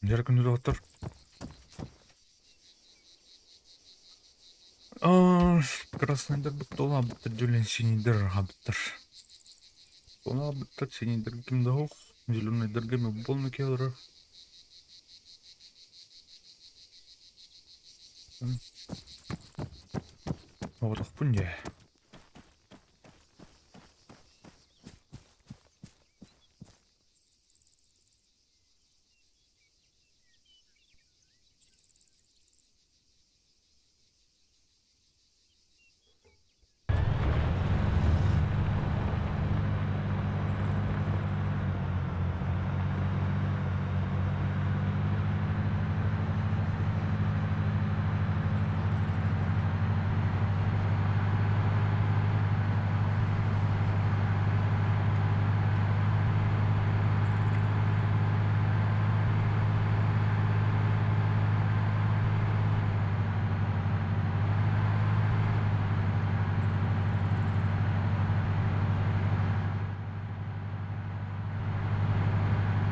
Дьэ күндү доҕоттор. Красныйдар туолаабыттар, дьүлэн синийдэр аһаабыттар. Туолаабыттар, синийдэргэ ким да суох, зеленыйдарга эмиэ буолна киһи олорор. Оҕотохпун дьэ.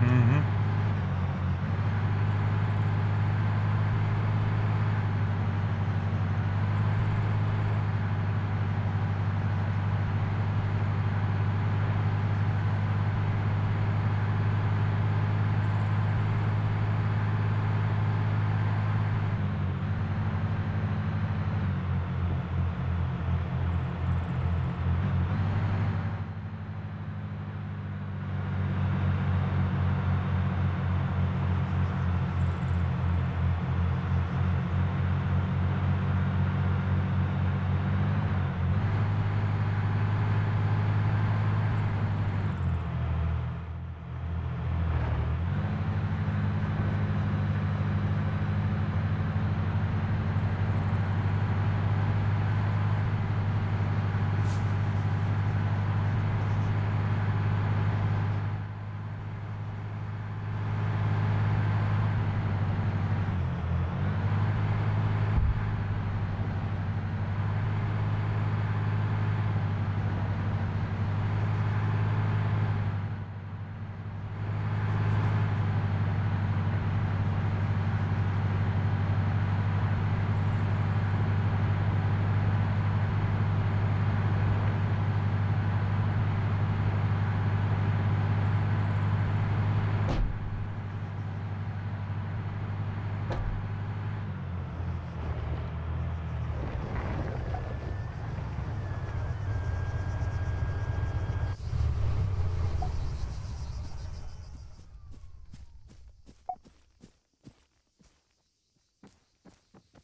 Мгм.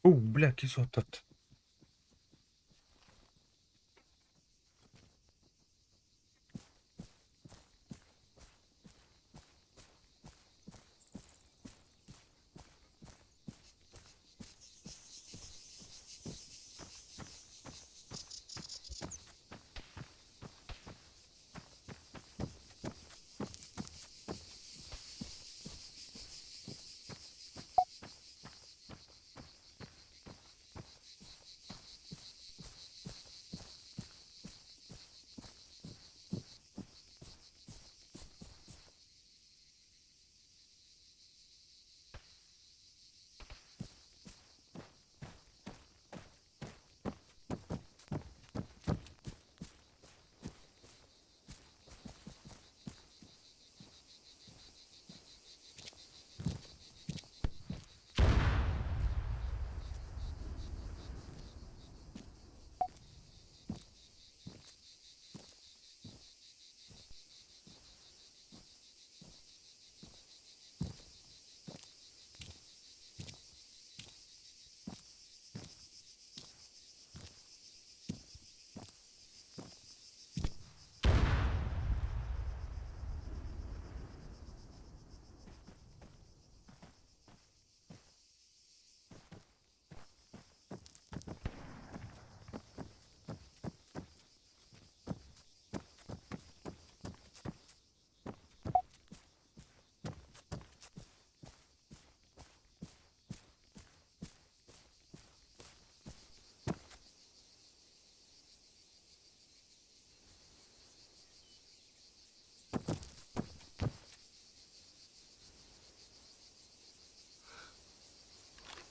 О, бля, кисотат.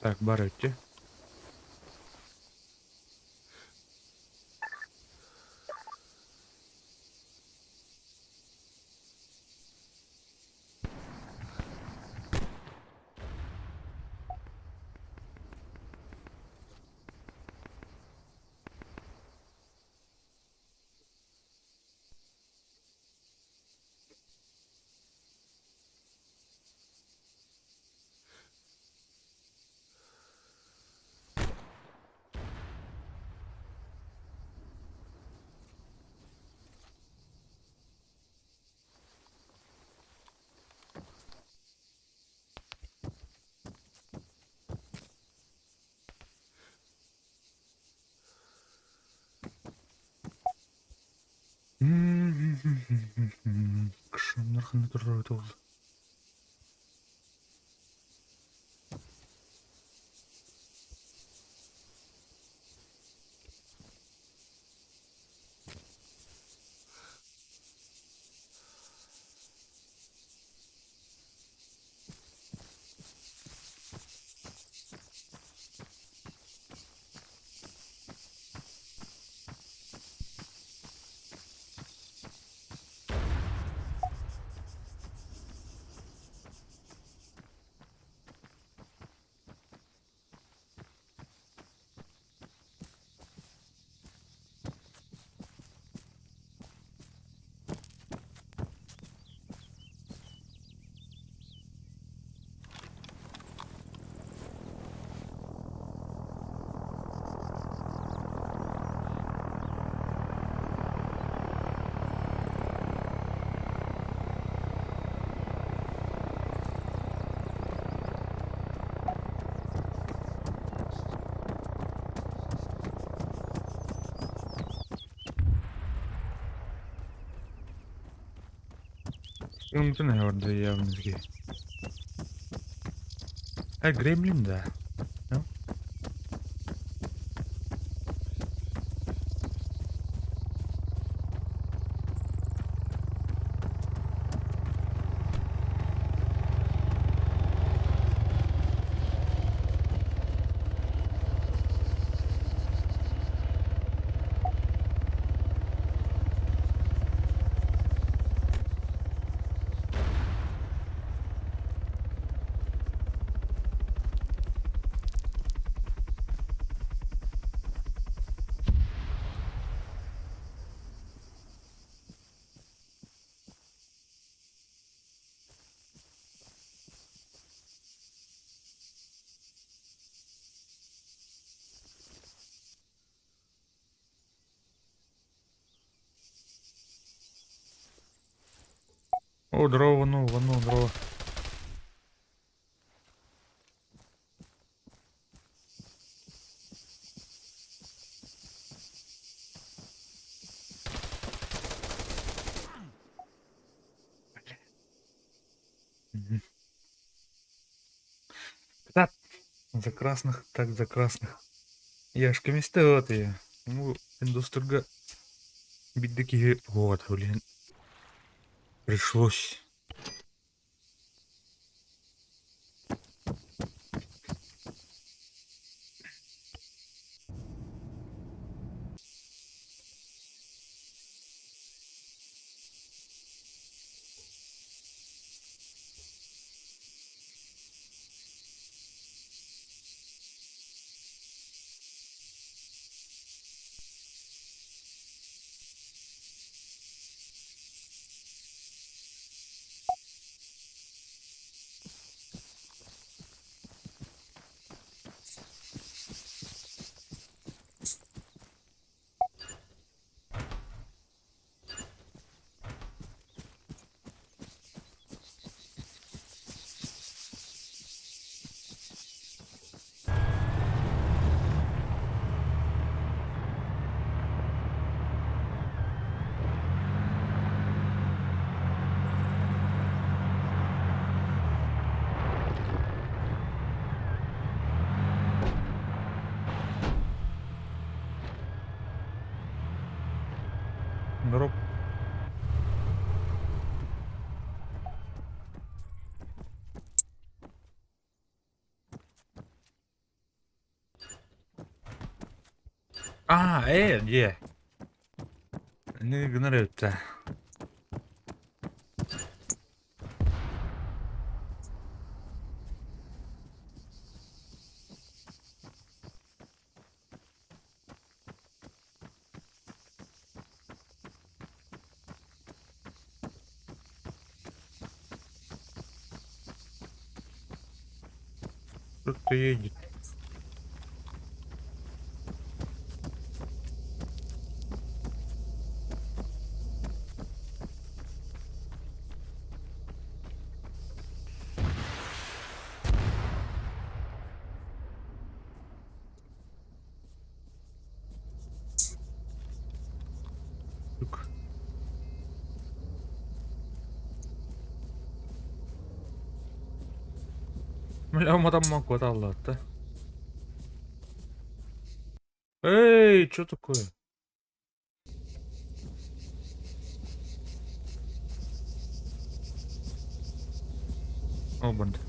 Так, баар эбит. Кшаннар ханна турар ол. Явно. А гремлин, да. Ну? О, дрова, ну, воно, дрова. Мгм. Да, за красных, так за красных. Я ж комиссия. Ну, индустрга биддики вот, блин. Пришлось. А, дьиэ. Ини гынар эбит Кто-то едет. Тук. Бля, уматамман куоталлаатта. Эй, что такое? О, банд.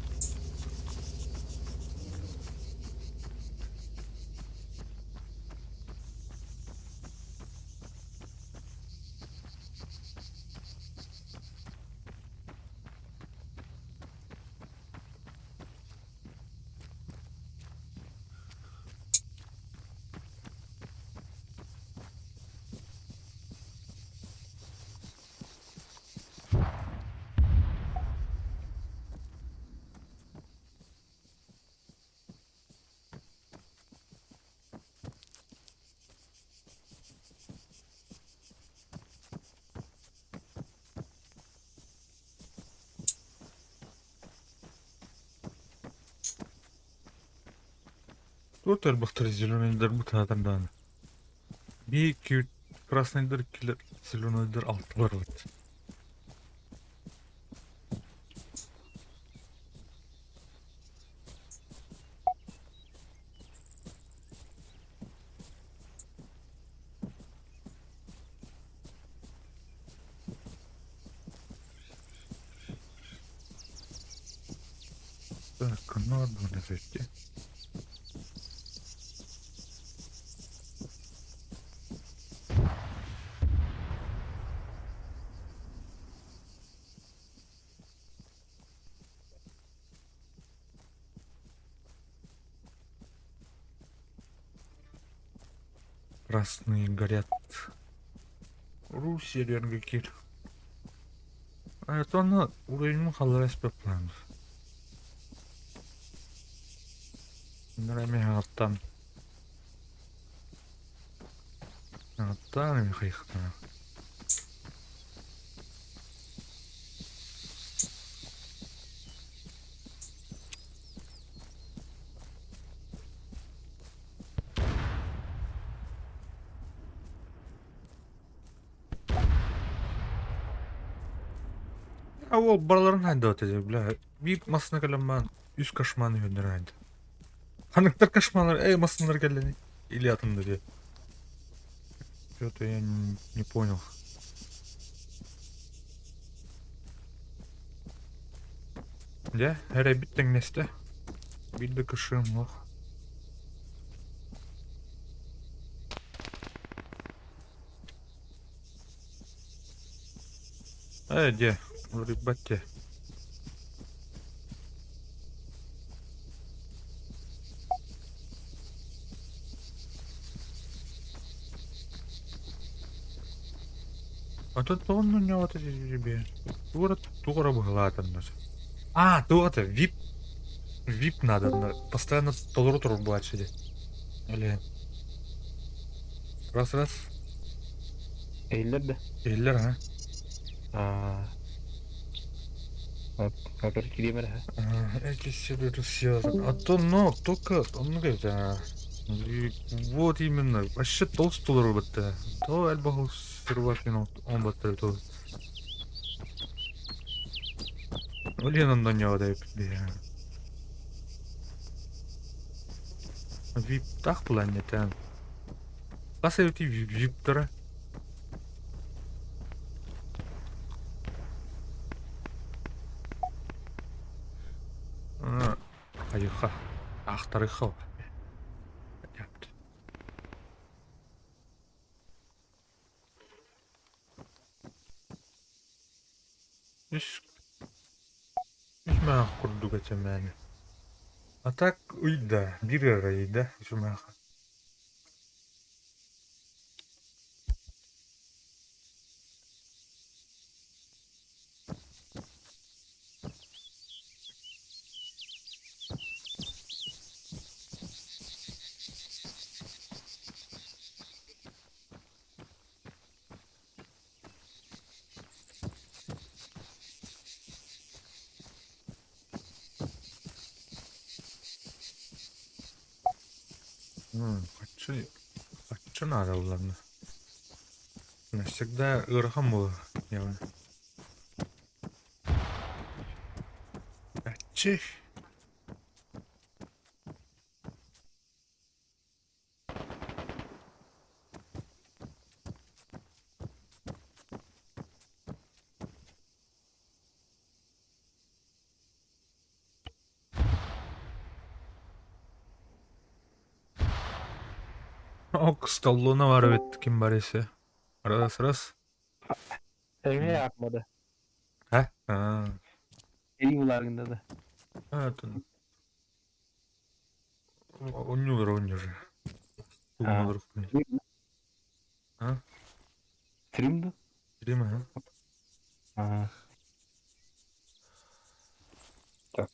Тут элбэхтэр зеленыйдар бутаатар даҕаны. Биир икки красныйдар иккилэр, зеленыйдар алталар эбит. Так, ну одну зайти. Красные горят. Русь кир. Это она уровень халларас планов. Нұрәме аттан. Аттан хайықтана. А ол бараларын хайда өтеді, бля. Биир масына кэлэн үс кошманы өндөр. Ханыктар кошмалар, эй, масыналар кэллени. Или атымды де. Что-то я не понял. Дьэ, эрэйбит тэҥнэстэ. Биир да кышыым суох. Ээ, дьэ, уларыйбат дьэ. А тут тоҕо ньоҕото тебе? Туора туора быһылаатаннар. А, туох это, вип. Вип надо, постоянно толору турар буолааччы дии. Или раз раз Иһиллэр да? иһиллэр а? Аа. Оттон кириэм эрэ. Эти себе А то но, только оннук это. Вот именно. Вообще толстулар бытта. То элбэх сырвакин он бытта то. Блин, он на него дает. Вип так планета. Хас эбити виптара. Хайыха. Ахтарыха. Үс үс маах курдук этэ мээнэ. А так ыйда, биир эрэ ыйда үс маах. Хаччы, хаччы наада булларна. Навсегда ыарахан буолар. Аччы. Ок, столлуна бар эбит ким бар ise. Раз, раз. Эмиэ аахмады. А? А. Эй улааргында да. А, это... Онньуулар оонньуур. А. А? Стрим да? Стрим, ага. А. Так.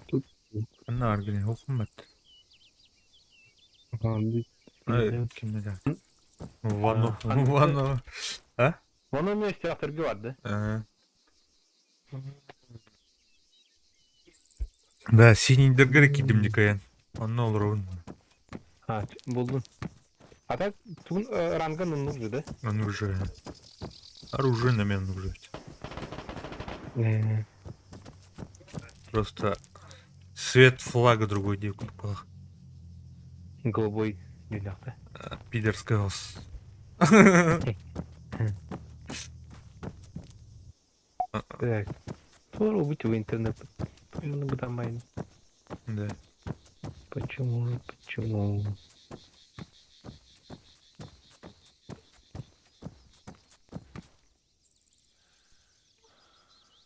Тут Анна аргини хохмат. Кимне Вано. Вано. А? Вано эмиэ өстөөхтөргө барда. Да, синийдэргэр киирдим дикайан. Онно олоробун. А, булдун. А так тугун ранган оннук да? Он уже. Оружие на меня нужно. Просто цвет флага другой девку попала. Голубой дьүнэхтэ. Пидорская ос. Так. Скоро быть в интернет. Много там Да. Почему? Почему?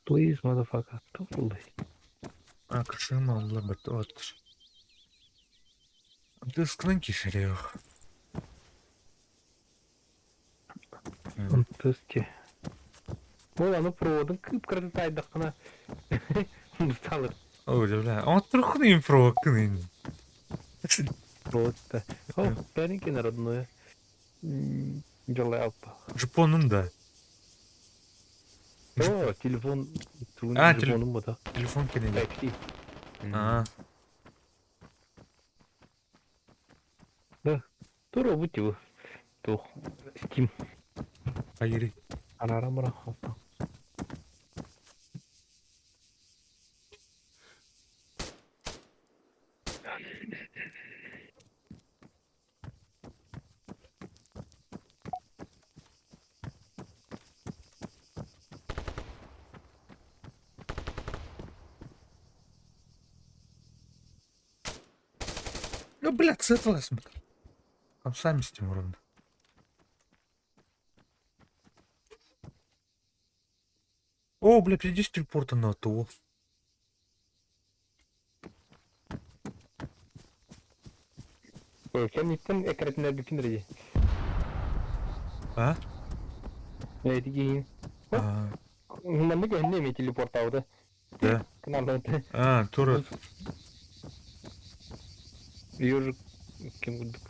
Please, motherfucker, totally. А, кашема лаборатория. Ты склонки шерех. Онтусти. Ол аны проводын кып-кырды тайдақына салыр. Ой, бля, он трохны им провокны. Проводта. О, пяники народное. Дела алпа. Жапонун да. О, телефон. А, телефоным бота. Телефон кенеди. А. Да. Тура бут его. Тух. Steam. Айри. Анарамара. Ну, блядь, с этого смотри. Там сами с Тимуром. О, бля, иди с телепорта на АТО. Кэнниттэн эккирэтинэрбиккин эрэ дии. А? Эти А, Маннык эһиннэ эмиэ телепортаабыта. Да. Кынааллаата. А, тура. Ежик ким курдук.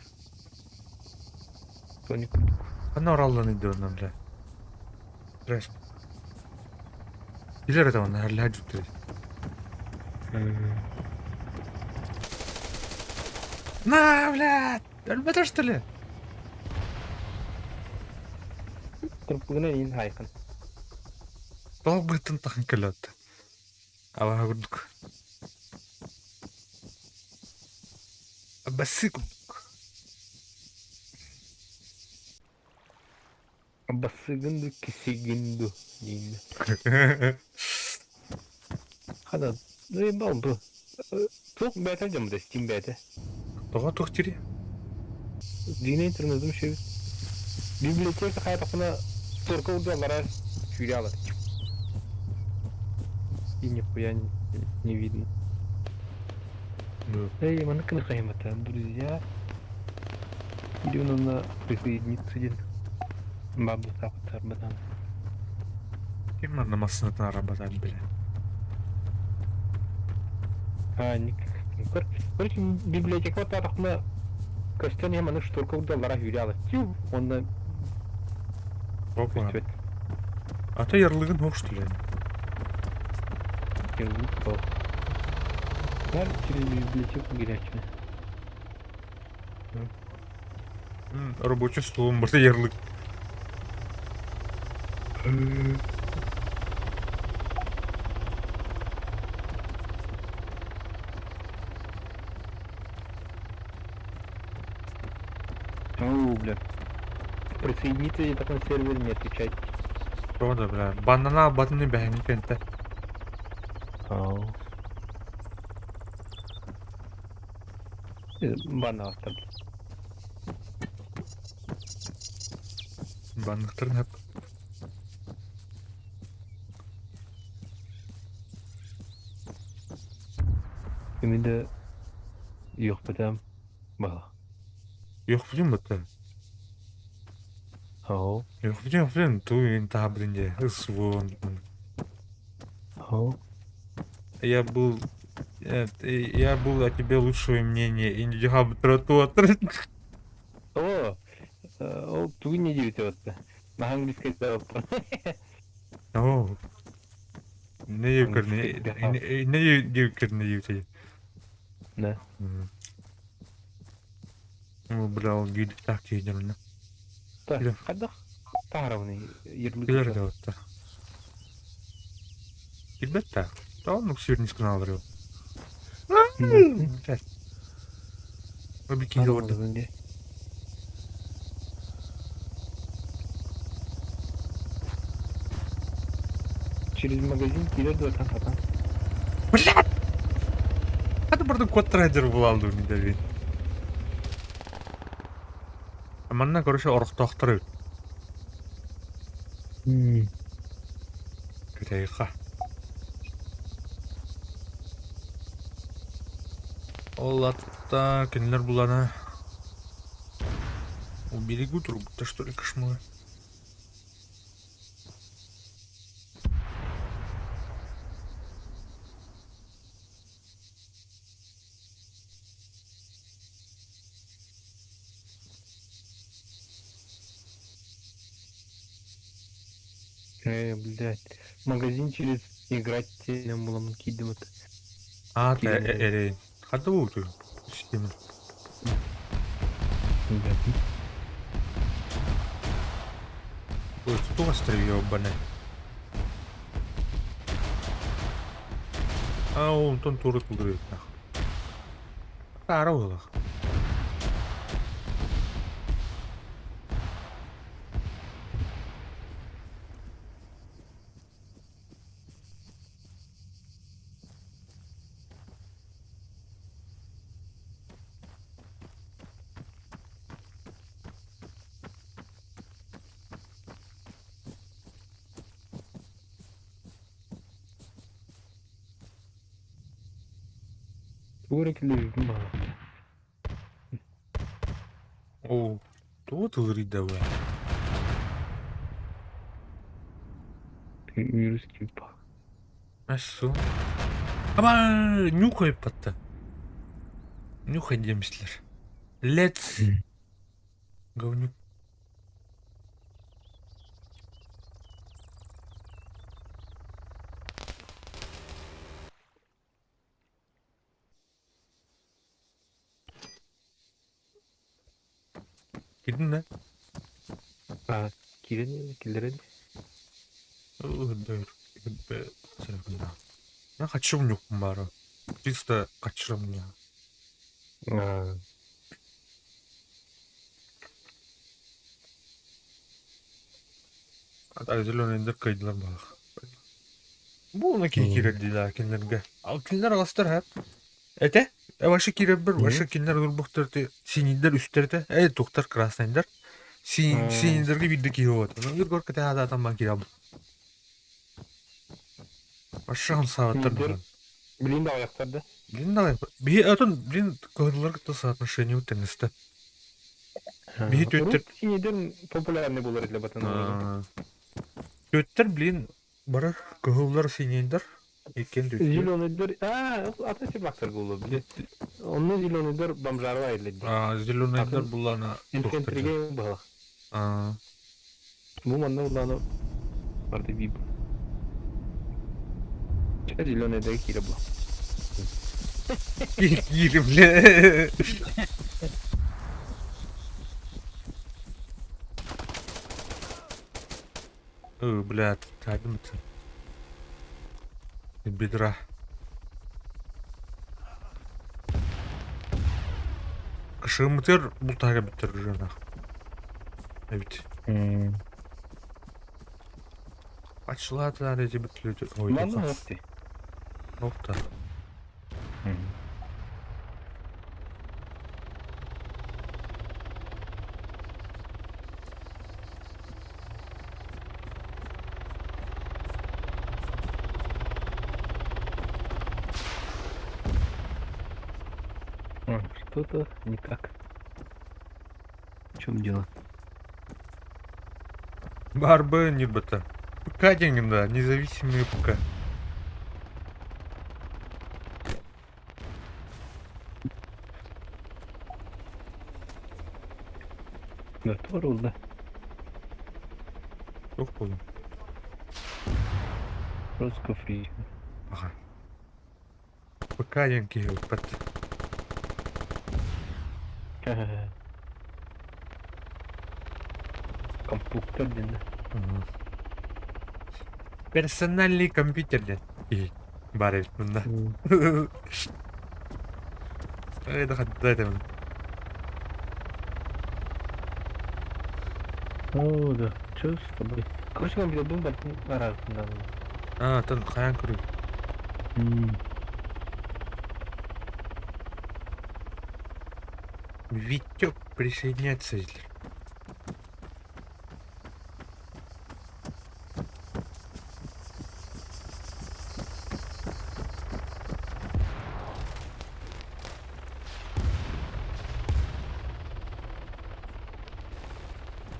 Тони курдук. Ханна ораллан идёрна, бля. Здрасте. Билэр это он, ля жуттыр. На, блядь! Өлбөтө что ли? Кырпыгына иин хайкын. Долбытын тахын кэлэт. Алаha курдук. Абасы курдук. Басыгынду кисигинду диин. Хана, ну ебал бу. Туох бээтэ дьоммут Steam бээтэ. Тоҕо туох дири? Дьиҥинэн интернетым үчүгэй. Библиотека хайатахпына турка урдаллара сүүрэ алар. И нихуя не видно. Ну, Эй, маннык кыныхайымата, друзья. Или онно присоединиться диэн баабылтаабыттар бытаан. Ким манна массыынатын арабатан билэ. А, ник. Короче, библиотека таатахпына көстөн иһэн маннык шторка урдаллара сүүрэ алар. Тю, онно Опа. көстүбэт. А то ярлыгын суох что ли? Ярлык суох. Баар через библиотеку киирээччи. Рабочий столом барыта ярлык. Оу, бля. Присоединиться я такой сервер не отвечать. Правда, бля. Банана батыны бэһэҥҥи кэнтэ. Ау. Банаастар. Банныктарын хап. Кими да үөхпэтээм баҕа. Үөхпүтүм бытта. Ау. Үөхпүтүм үөхпүтүм туу таһабытын дьэ ысвон. Ау. Я был я был о тебе лучшего мнения и О, ол тугу не диэбитэ батта. На английскай тааппын. Оо. Не не диэбиккэр Да. Ну, бля, ол гииликтээх киһи дьоно. Так, хайдах таһаарабыный ярлык Билэр да отта. Билбэт да. Тоҕо сүүрнүс гынаалар Бу киһи олордо. Через магазин киирэр дуо там хатан? Блядь! Хата бардын куоттарайдыр булалды мин Манна короче орохтоохтор эбит. Кытайга. Ол атта кинилэр булана у берегу турбута что ли кошмар. Блядь. Магазин через играть буламын киирдим это. А, эрэй. Хата буутуй. Система. Блядь. Ой, туох ёбаный. А, онтон тура тулдырыттах. Таара буолах. Тугу эрэ киллэрбиппин баҕарабын. Оо, тугу тылырыйда бу? Вирус типа. Ассу. Аба, нюхай батта. Нюхай диэмислэр. Let's говнюк. Кирдин да? А, киирэн киллэрэн. Я хочу нюх бара. Чисто качырым меня. А, Зеленый кыйдылар баах. Бу оны киирэр диилэр кинилэргэ. Ал кинилэр аҕастар хэп. Этэ, вообще киирэрбэр, вообще кинилэр ылбыттар синийдэр үстэр этэ, э туохтар красныйдар. Синийдэргэ биирдэ киһи вот. Ыргор кэтэһэ атан киирабын. Вообще хамсаабаттар. Синийдэр билин да аҕыйахтар да. Блин, давай. Биһи атын, блин, кыһыллар кытта соотношение теннисте. Биһи түөттэр... Урут синийдэр популярный буолар этилэр батан. Түөттэр, блин, бары кыһыллар синийдэр. Иккиэн түөттэр. Зеленыйдар, а, атын сибактар буолуо били. Онно зеленыйдар бомжарва эллэр. А, зеленыйдар буллана Инфентриге баһылах. А. Бу манна буллана барда бип. Зеленыйдар киирэ була. Киирим, бля. Ы, бля, тайдым Бедра. Кышымытыр бултаһыга бүттэр жана. Эбит. Ачылаатар эти бүтлүтү. Ой, Манна хопти. Нокта. Что-то не так. В чем дело? Барбы нирбата. ПК деньги, да, независимые ПК. Да, да. Yok oğlum. Русского фри. Ага. ПК деньги пат. Компьютер дин. Персональный компьютер ден. Бар эбит мында. Эй, да хатта этем. О, да. Чё с тобой? Короче, компьютер был арасында. А, тон хаян көрү. Витек присоединяется.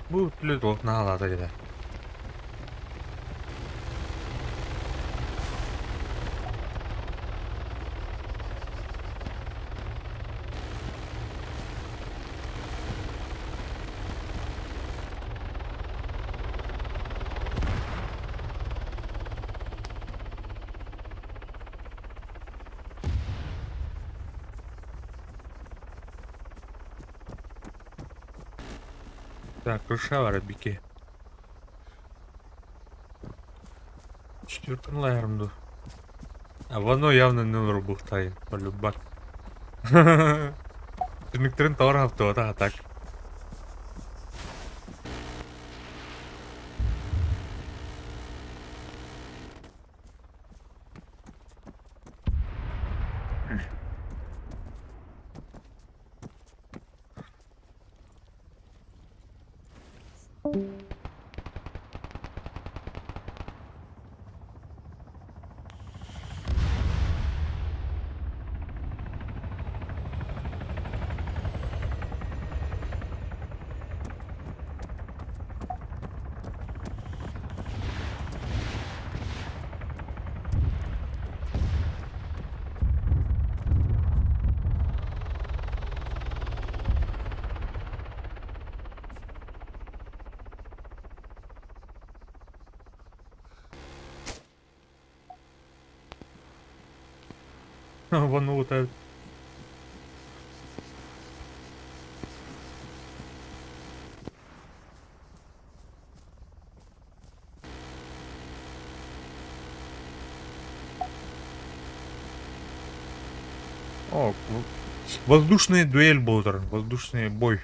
Бу түлөт ол наалата деді. Так, крыша бар бике. Четвертый лайермду. А вано явно не рубухтай, полюбак. Түнүктерин товар хаптуата так. Вано вот это. О, воздушная дуэль болдыр, воздушный бой.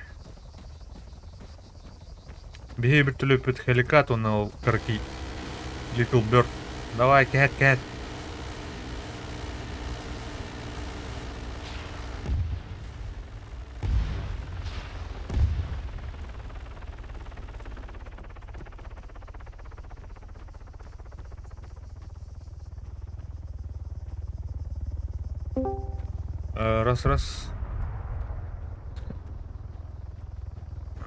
Биһи бір төлөппүт хеликат, оны ол карки Little Bird. Давай, кэт, кэт. Раз, раз.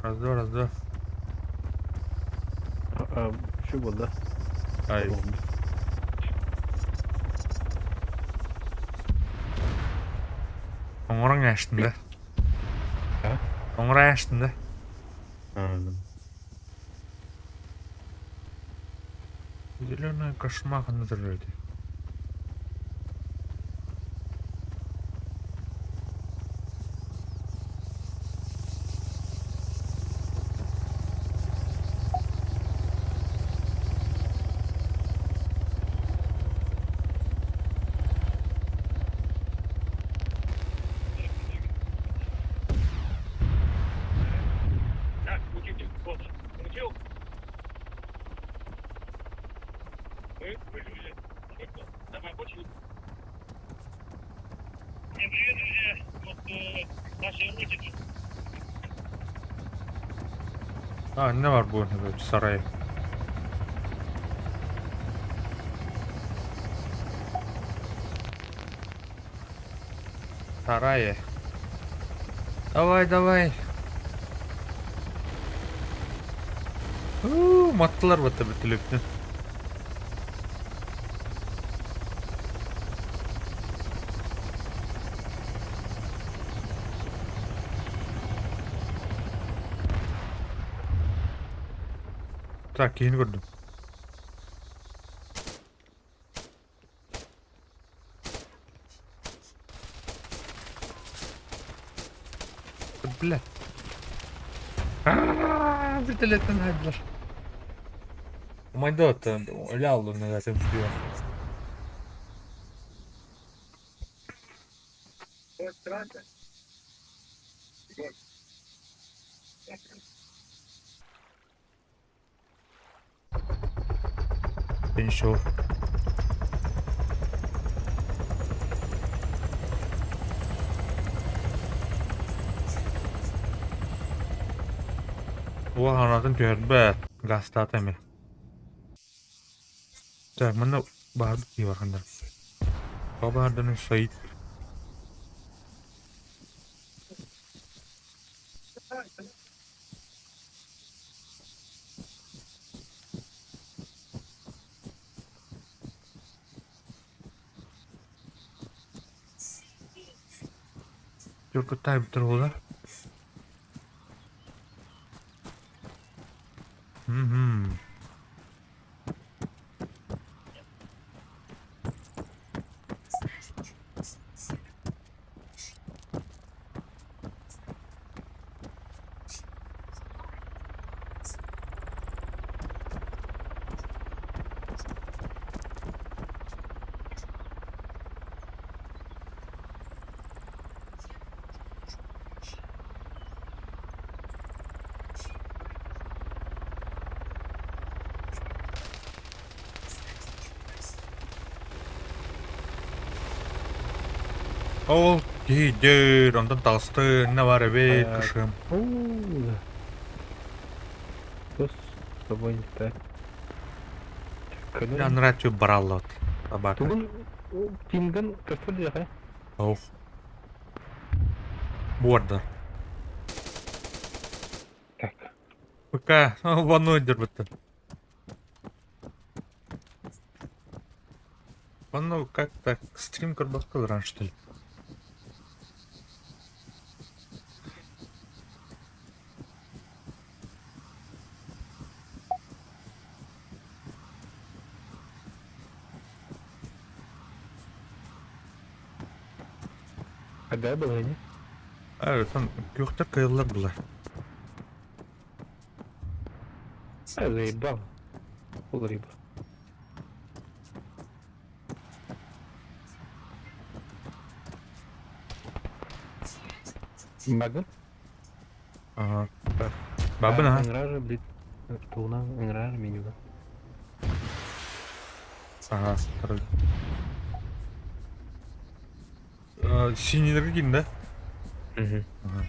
Раз, два, раз, два. Şu буолла. Ай. Оҥорон ээштин да? А? Оҥоро ээштин да? Зеленая кошма ханна төрөөтү? Так, учитель, вот, получил? Мы, вы люди. Давай, больше. Всем привет, друзья. Вот наши родины. А, ne var bu böyle saray? Сарае. Давай, давай. Уу, маттылар бата бүтүлүптүн. Так, киһини көрдүм. Бля. Аа, вертолеттен хайдылар. Умайда öyle aldım zaten tutuyor. Вот трасса. Вот. Ничего. Уа, анатын түһэрбэт. Гастаата эми. Так, манна баһарбыт кии бархандар. Баһардан Саид. Түркүттай бүтэр буолар. Мгм. Ол киһи онтон таҕысты, иннэ бар эбит, кышым. Что с тобой не так? Анрачу бараллот. Собака. Тугун тинган көстөр диэхэ. Ох. Буорда. Так. ПК, ванну дербетте. Ванну как так? Стрим көрбөккө раньше, что ли? Когда было, не? А, там күөхтэр кыйыллар была. А, заебал. Пол рыба. Багын? Ага. Бабын, ага. Ыҥырар, блин. Тугунан ыҥырар менюга. Ага. Синилерге киин да? Угу. Ага.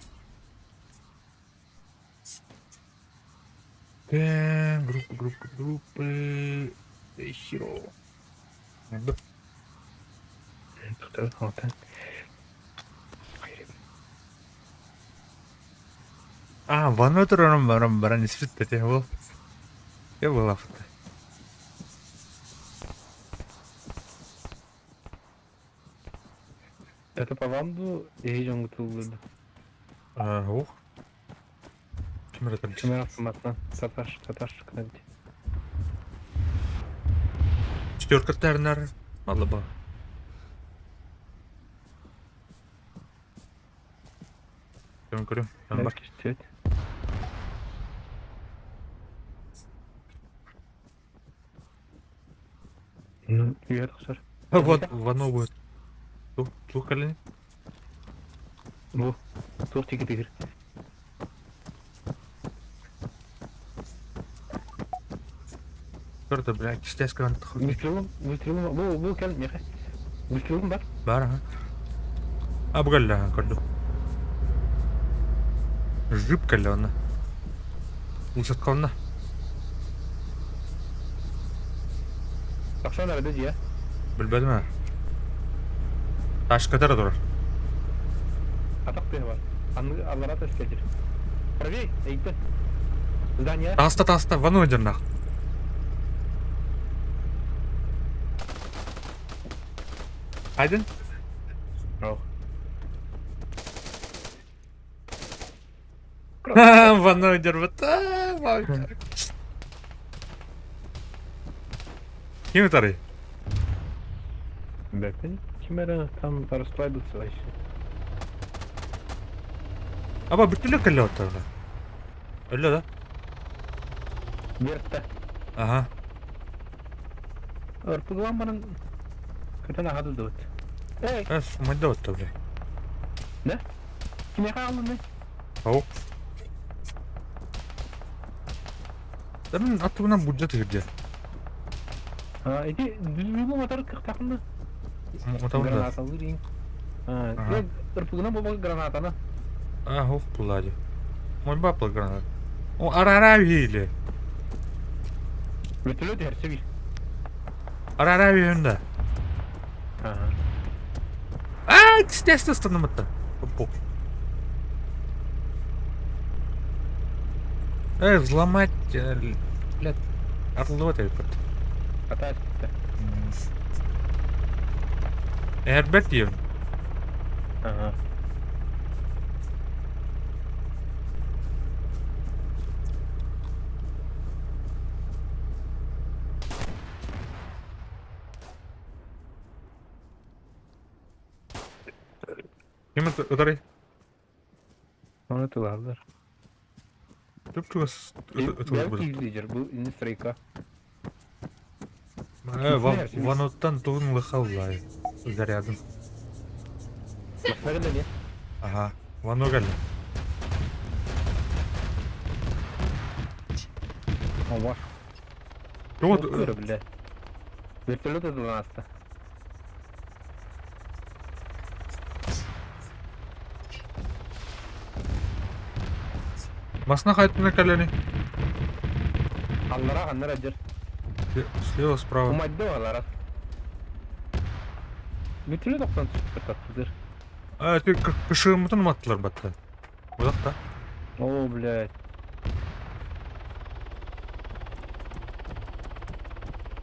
Так, группа, группа, группы. Хиро. Да. Тоқтар, алтан. А, ванна турарым баран баран испит этэ ол. Я была фото. Это по вам ду эһи дьоҥҥут ыллыыр А, ух. Ким эрэ Ким эрэ автоматынан саташ саташ гына Четверка тернер. Малыба. Көрүм көрүм. Бар. Кистет. Ну, үйэ тахсар. Вот, вано будет. Ту, ту кэлин. Бу, туох тиги тигир. Көрдө, бля, кистээс көрөн Выстрелом, выстрелом, бу, бу кэл, миэхэ. Выстрелом бар. Бар, аха. А, бу кэллэ, көрдүм. Жип кэллэ онно. Улсаткална. Тахсан эрэ дьиэ. Билбэтим ээ. Ташкатара турар. Атах тыаһа бар. Анны аллара тас кэлдир. Правей, эйден. Здание. Таста таста, вану дьоннах. Айдын? Ох. Вану дьорбут. Ким ытарый? Бэппин. Ким эрэ там расслабился вообще. Аба бүттүлэ кэллэ оттарга. Өллө да? Берта. Ага. РПГ баран көтөн аһа дылдыбыт. Эй, Эс, умайда отта бля. да? Кимиэхэ аҕаллыный? Ау. Да мин аттыбынан буддьа тыгырдьа. А, ити дүлүгү матар кыахтаахын да? Матабын да. Гранаталыыр иҥ. А, Ага. РПГ-нан буолбакка гранатана. А, ох, плади. Мой бапла гранат. О, арара или. Вертолет иһэр Арара үйүндэ. Ага. А, тесте станымытта. Пук. Эй, взломать, блядь, орлот этот. Атаачта. Эрбет диэн. Ага. Ким ытарый? Оны тылаллар. Түп-чугас ытылыр Бэл лидер был инстрейка. Ваноттан тугун лыхаллай. Зарядын. Машина не? Ага. Вано кэллэ. Ова. Тугу бля. Вертолет ытылан аста. Масна хайтына кэллэни. Аллара ханнар адьыр. Слева, справа. Умайда алара. Вертолет охтон түспүт А, ты кышыгымытын уматтылар батта. Удакта. О, блядь.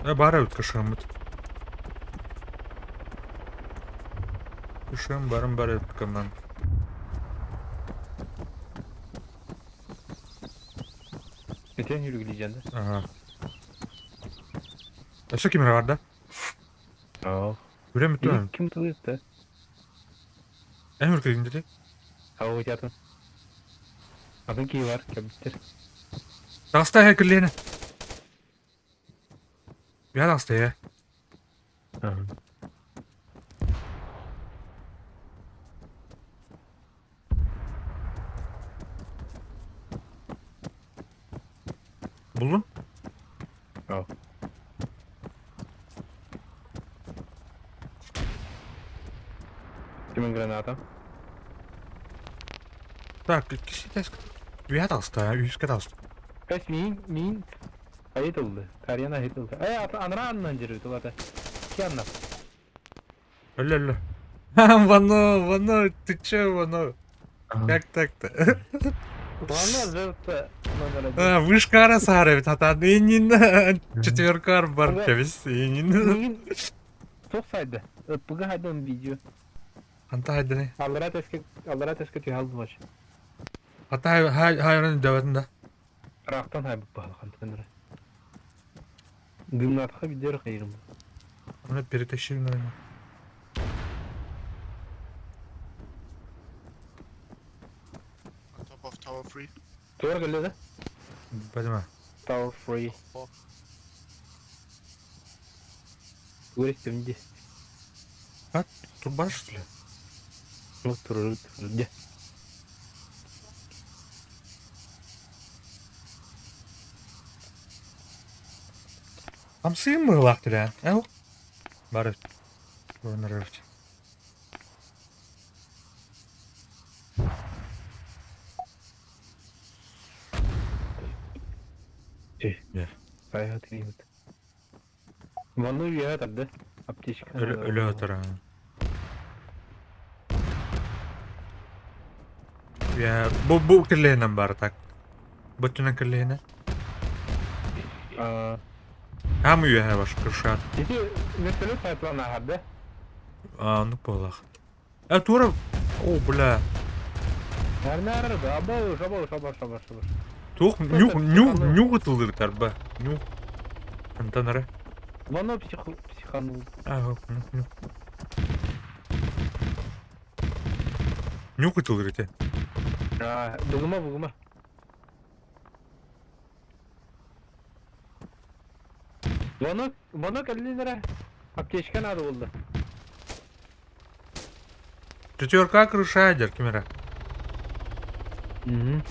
Э, бары өт кышыгымыт. Кышыгым барым бар өт команд. Өтен жүргүлейжен да. Ага. Өссө ким эрэ бар да? Оо. Үрем бүтүн. Ким тылыйыпты? Эн үркегин дии. Ау атын. Атын кии бар, кэбиттер. Таҕыста эһэ киллиэнэ. Бэйэ таҕыста эһэ. Ага. Буллун? Ау. Кимин граната? Так, киси тэск. Үһэ таҕыста, үһүскэ таҕыста. Кэс миин, миин айытылды. Тарьян айытылды. Эй, аты анра аннан жүрү тулата. Ки анна. Өллө өллө. Вано, Вано, ты че, Вано? Как так-то? Ладно, жертва номер один. А, вышкара саар эбит хатаан иннин четверкар бар кэбис иннин. Миигин туох сайда? Ыппыга хайдан видео. Ханта хайданы? Аллара тэскэ аллара тэскэ түһэ алдым Хата хайран дөбөтүн да. Ыраахтан хайбыт баһылахантан эрэ. Дымнаатха видео хайырым. Оны перетащили, наверное. On top of Tower 3. Туора кэллэ да? Понимаю. Tower 3. Four. Туристим ди. А, турбан что ли? Ну, туру ди. Хамсыйым быһылаах тилээн. Эл. Бары. Турунар Сайга тиийбит. Манны үөһэ тарда. Аптечка. Өлө отор. Я бу бу кэллэһинэн баар так. Бөттүнэн кэллэһинэн. Хам үөһэ баш кыршаат. Ити вертолет сайтлан ааһар да? А, ну буолах. Э, тура... О, бля. Наар да, абау, шабау, шабау, шабау, шабау. Туох нюх нюх нюх ытылдыр тарба. Нюх. Антон эрэ. Вано психанул. А, нюх нюх. Нюх ытылдыр ити. А, бугума, бугума. Вано, вано кэллин эрэ. Аптечка надо булда. Четверка крышайдер кимера. Угу.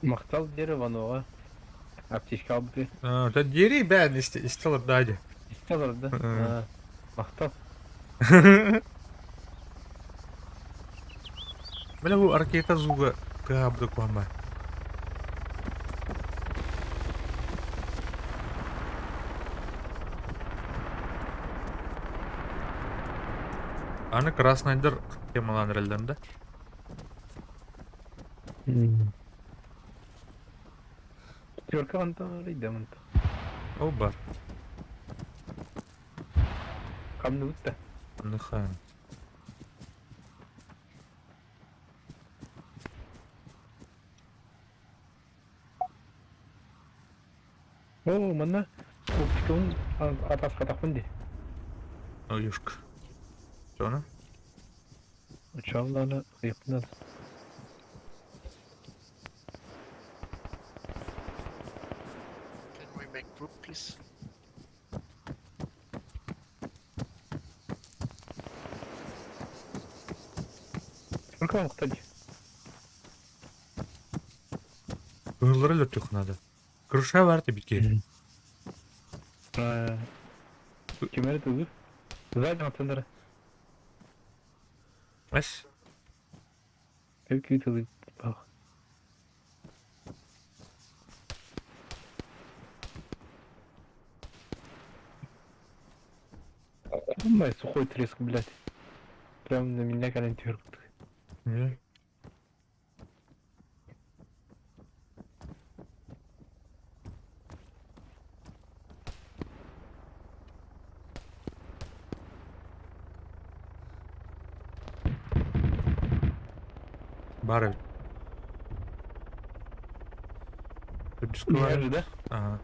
Махтал диэри Ваноҕа аптечка албыты. Да диэри бээн истэлэр дади. Истэ олордо. Махтал. Бля бу ракета звуга кыһаабыта куһама. Аны краснайдар темалаан эрэллэр да? Четверка онтон арыйда мунта. Ол бар. Хамныбыт да. Ныхан. Оо, манна оптикабын атаскатахпын дии. Оюшка. Чона? Учааллааны ыйыппынан. Can we make group, please? Сколько вам кстати? Кыһыллары өлөртүөх надо. Крыша бар битке. Кимери тугу? Сзади аттандара. Эс. Өкүү тылы бах. Май сухой треск, блядь. Прям на меня кэлэн түһэр курдук. Не. Баар эбит. Үрдүскэ баар эбит. да? Ага.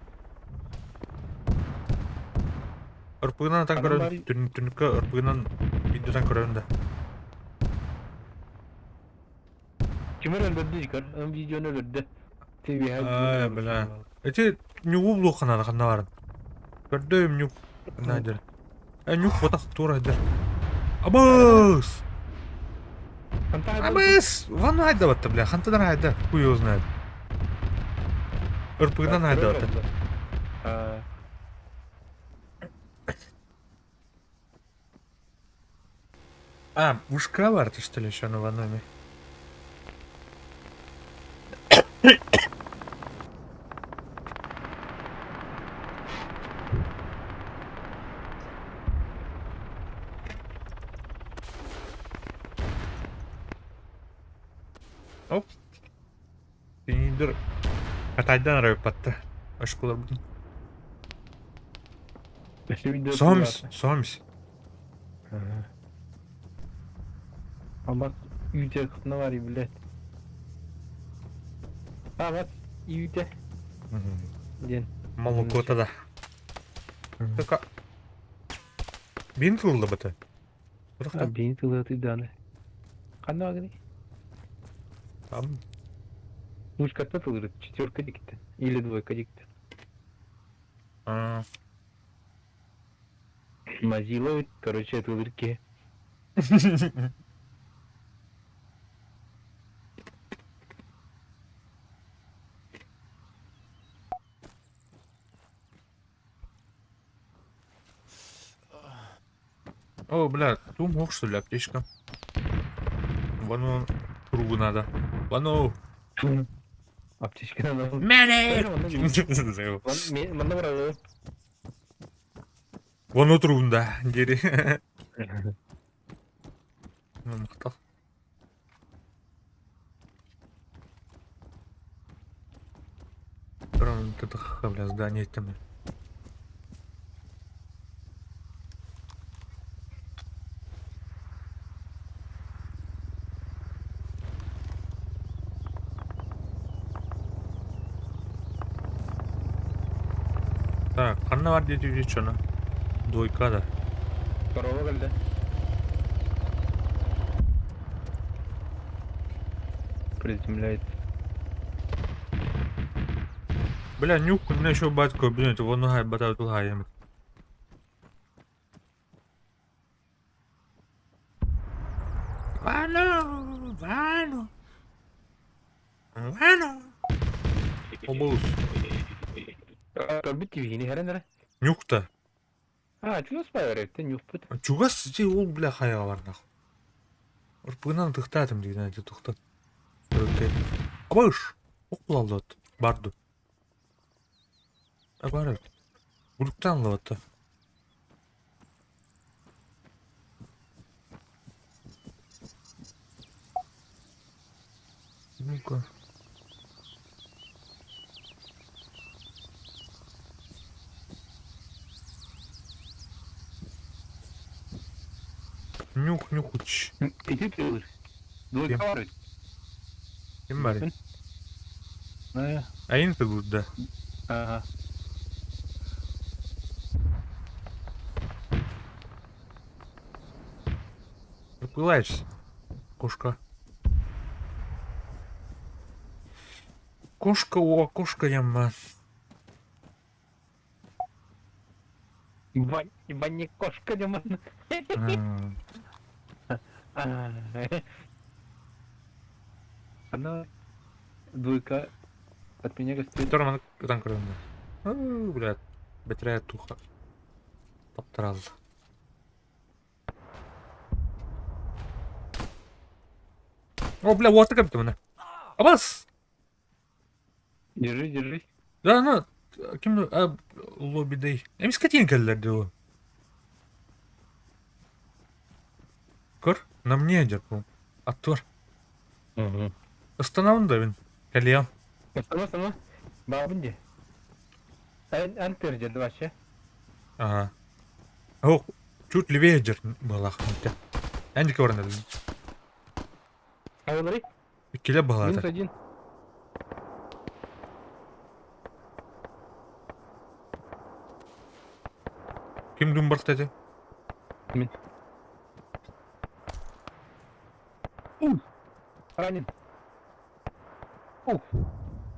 Ырпыгынан атан Анан көрөн, бар- түнүккэ ырпыгынан видеодан көрөрүн да. Кимэр өлбөрдү көр. Эн видеону өлөрдө. Ай, бля. Эти нюгу булуохха наада ханна барын. Көрдөйүм нюк. Найдер. Э, нюх батах тура айдар. Абыс! Абыс! Ванну айдабатта, бля, хантадан айда, хуй его знает. Ырпыгынан айдабатта. А, ушка барта, что ли, еще на ваннаме? Оп. Пиндер. Атайдан арайпатта. Ашколар бүтүн. Сомс, сомс. Абас үйде кытына бар, блядь. Абас үйде. Диэн. Молоко да. Только Бин тылла бата. Бин тылы тыданы. Ханна агни? Там. Мушкатта тылырыт, четверка дикти. Или двойка дикти. А. Мазиловит, короче, тылырки. О, бля, ту мог что ли аптечка? Вон кругу надо. Вон. Аптечка надо. Медик! Манна баралы. Вон трубу, да, дери. Мактал. Бля, здание там. Так, ханна бар диэти чоно. Двойка да. Корова кэллэ. Приземляется. Бля, нюх, у меня еще батько, блин, это вон нога батаю тулгаем. Вану, Вану. Вану. Обус. Көрбүт кибиһини хэрэн эрэ. Нюхта. А, чугас байар эбит, нюхпут. Чугас ти ол бля хайа бар нахуй. Ырпыгынан тыхтаатым деген эти тухтат. Абыш. Окулалдат. Барду. А бар. Булуктан лаватта. Ну-ка. Нюх, нюхуч. Ити тылыр. Двойка бар. Ким бар? Э, Айын да. Ага. Пылаешься. Кошка. Кошка у окошка яма. Ебать, ебать не кошка, демон. Она двойка от меня гостит. Торман там көрөмдө. Бля, бетирээ туха. Таптырал. О, бля, вот так мына. Абас! Держи, держись. Да, ну, ким а, лобби Эми скотин келлер дио. Көр, на мне деп бу. Аттор. Угу. Остановын да бин. Кэлиям. Сама, сама. Бабын де. Ан тердерді вообще. Ага. О, чуть левее жер балах. Әндики баран дедим. Айылыры? Келе Минус балады. один. Ким дум бар кстати? Мин. Ранен. Уф.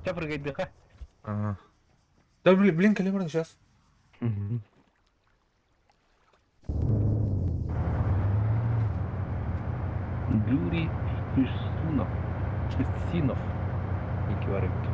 Сейчас прыгает ДХ. Ага. Да, блин, блин, келе баран сейчас. Угу. Юрий Хрисунов, Хрисинов диэн эбит.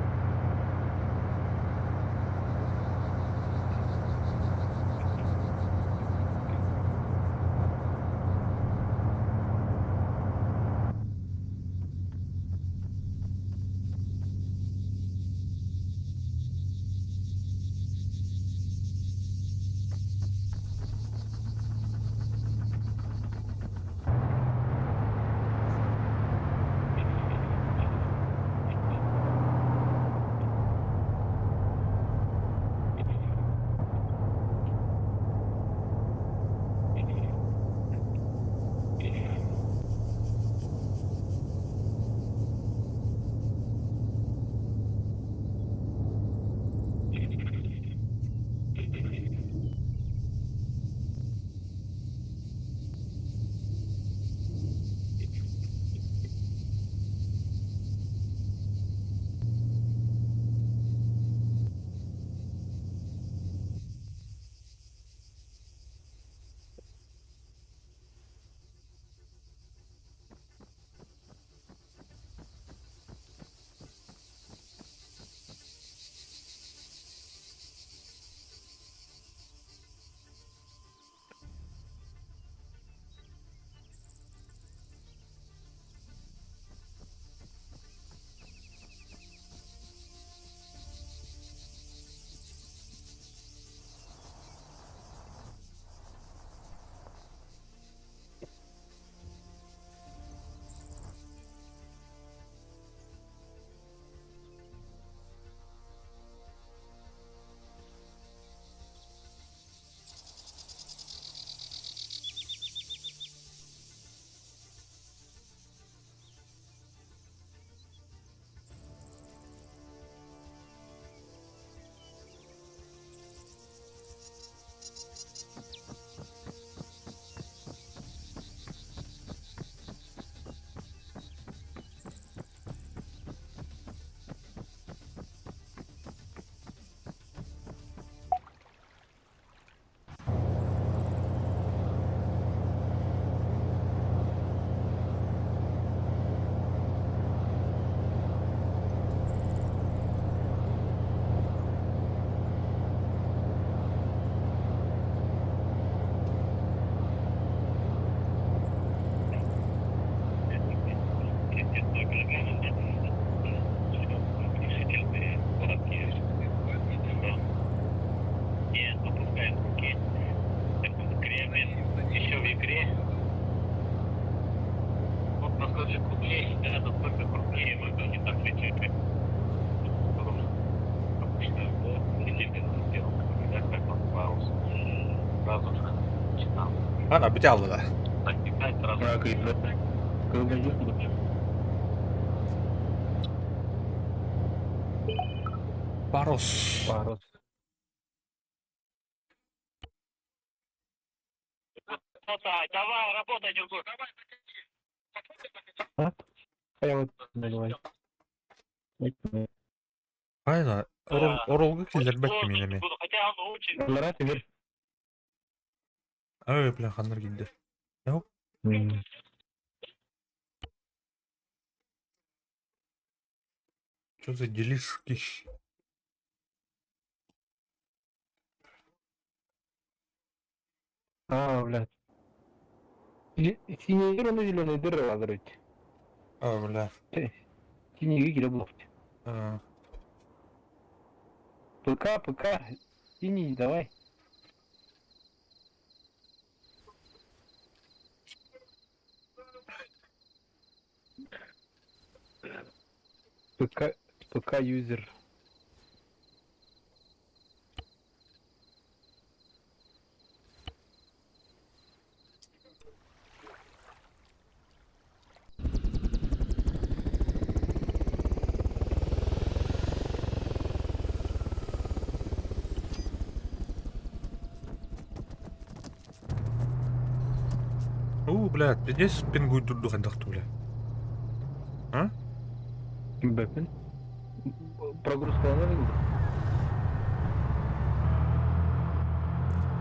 Не опускает руки. Кремлин еще в игре. Вот насколько крупнее, да, настолько крупнее мы не так летели. Обычно летели на первом, да, как он парус. Сразу же начинал. Ана бүтэ да. Достигать сразу. Парус. Парус. Давай, работай, Дюргур. А? А я вот наливай. Айна, оролга киллэрбэт киминеми. Хотя он очень Лара теперь. Ай, бля, ханнар килде. Что за делишки? А, блядь. Синий зеленый дыры лазерить. А, бля. Синий гиля блофт. А, ПК, ПК. Синий, давай. ПК, ПК юзер. У, бля, здесь пингуй тут хайдах бля. А? Бэпин. Прогрузка она выглядит.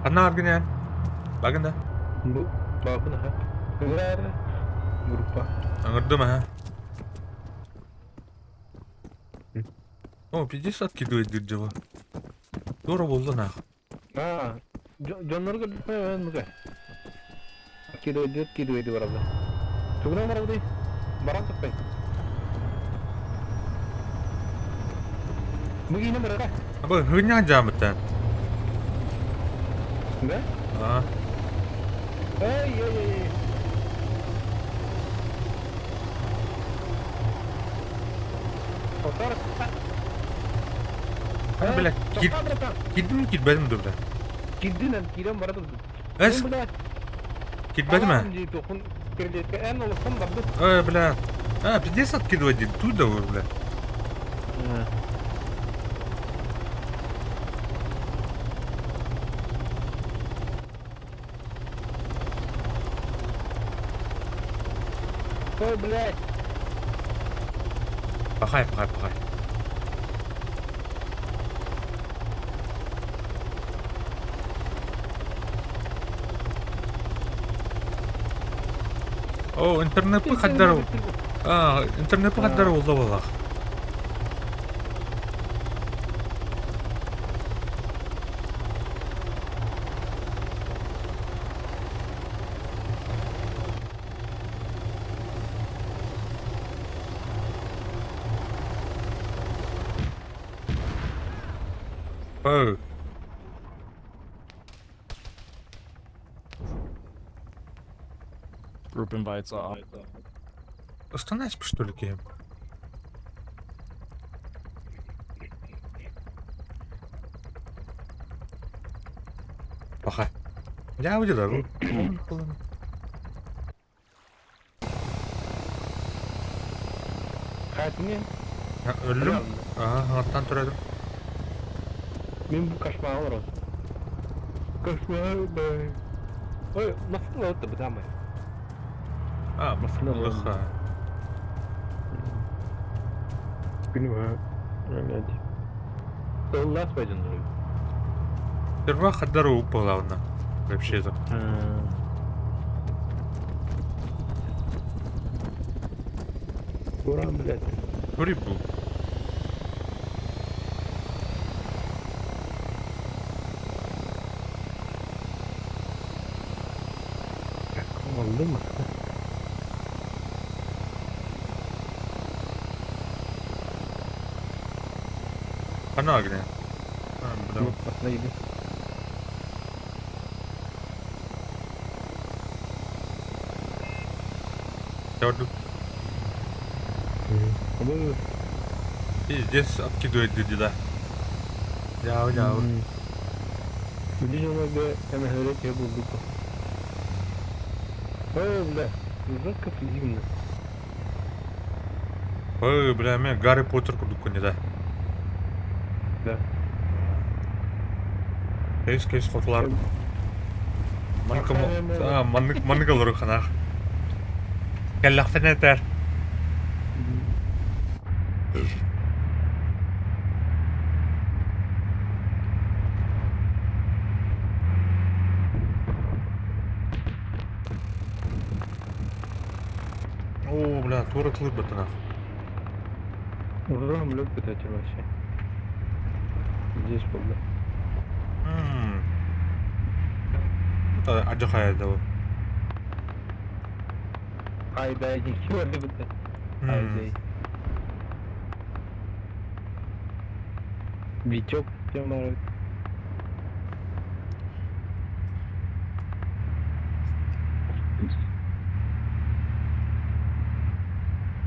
Анна аргынян. Багында. Бу, бабын, ага. Ура! Группа. Ыҥырдым аһа. О, пиздец откидывает диир дьыла. Туора буолла наах. А, дьоннору көрдөхпүнэ ну-ка. Кидывайды, кидывайды бараллар. Тугунан барабыный? Баран сыппай. Бу киинэ барара. Абы хыня жаамыттан. Да? А. Эй, эй, эй. Повтор. А, бля, кир... Кирдим кирбедим dur бля. Кирдин, кирен бара турдум. Эс, кирбедим а? Эй, бля. А, пиздец откидывать дед. Тут да, бля. Ой, блядь. Пахай, пахай, пахай. О, интернет хаддар. А, интернет хаддар болду балах. Oh. Group invites off. Останайся, что ли, кем? Паха. Я выйду, Хайатыҥ Өллүм. Аха, аттан турадым. Мин бу кошмар олорон. Кошмар, бай. Ой, массыына отто бытаамай. А, Массыына лыха. Күнү блядь. Тыллас байдын. Сперва Хадару упала Вообще-то. Ура, блядь. Кури был. Как он думает? Она огня. А, бля. Пиздец откидывает деда. Дяу, дяу. Ой, бля, жестко физивно. Ой, бля, мен Гарри Поттер курдук не да. Да. Кейс кейс хотулар. Маннык а маннык маннык олору ханах. Кэллэхтэн этэр. О, бля, тура клып баттанах. Урам любит эти вообще. Здесь был, да. Это адьохая да. Ай, да, ничего любит. Ай, да. Витек, тема.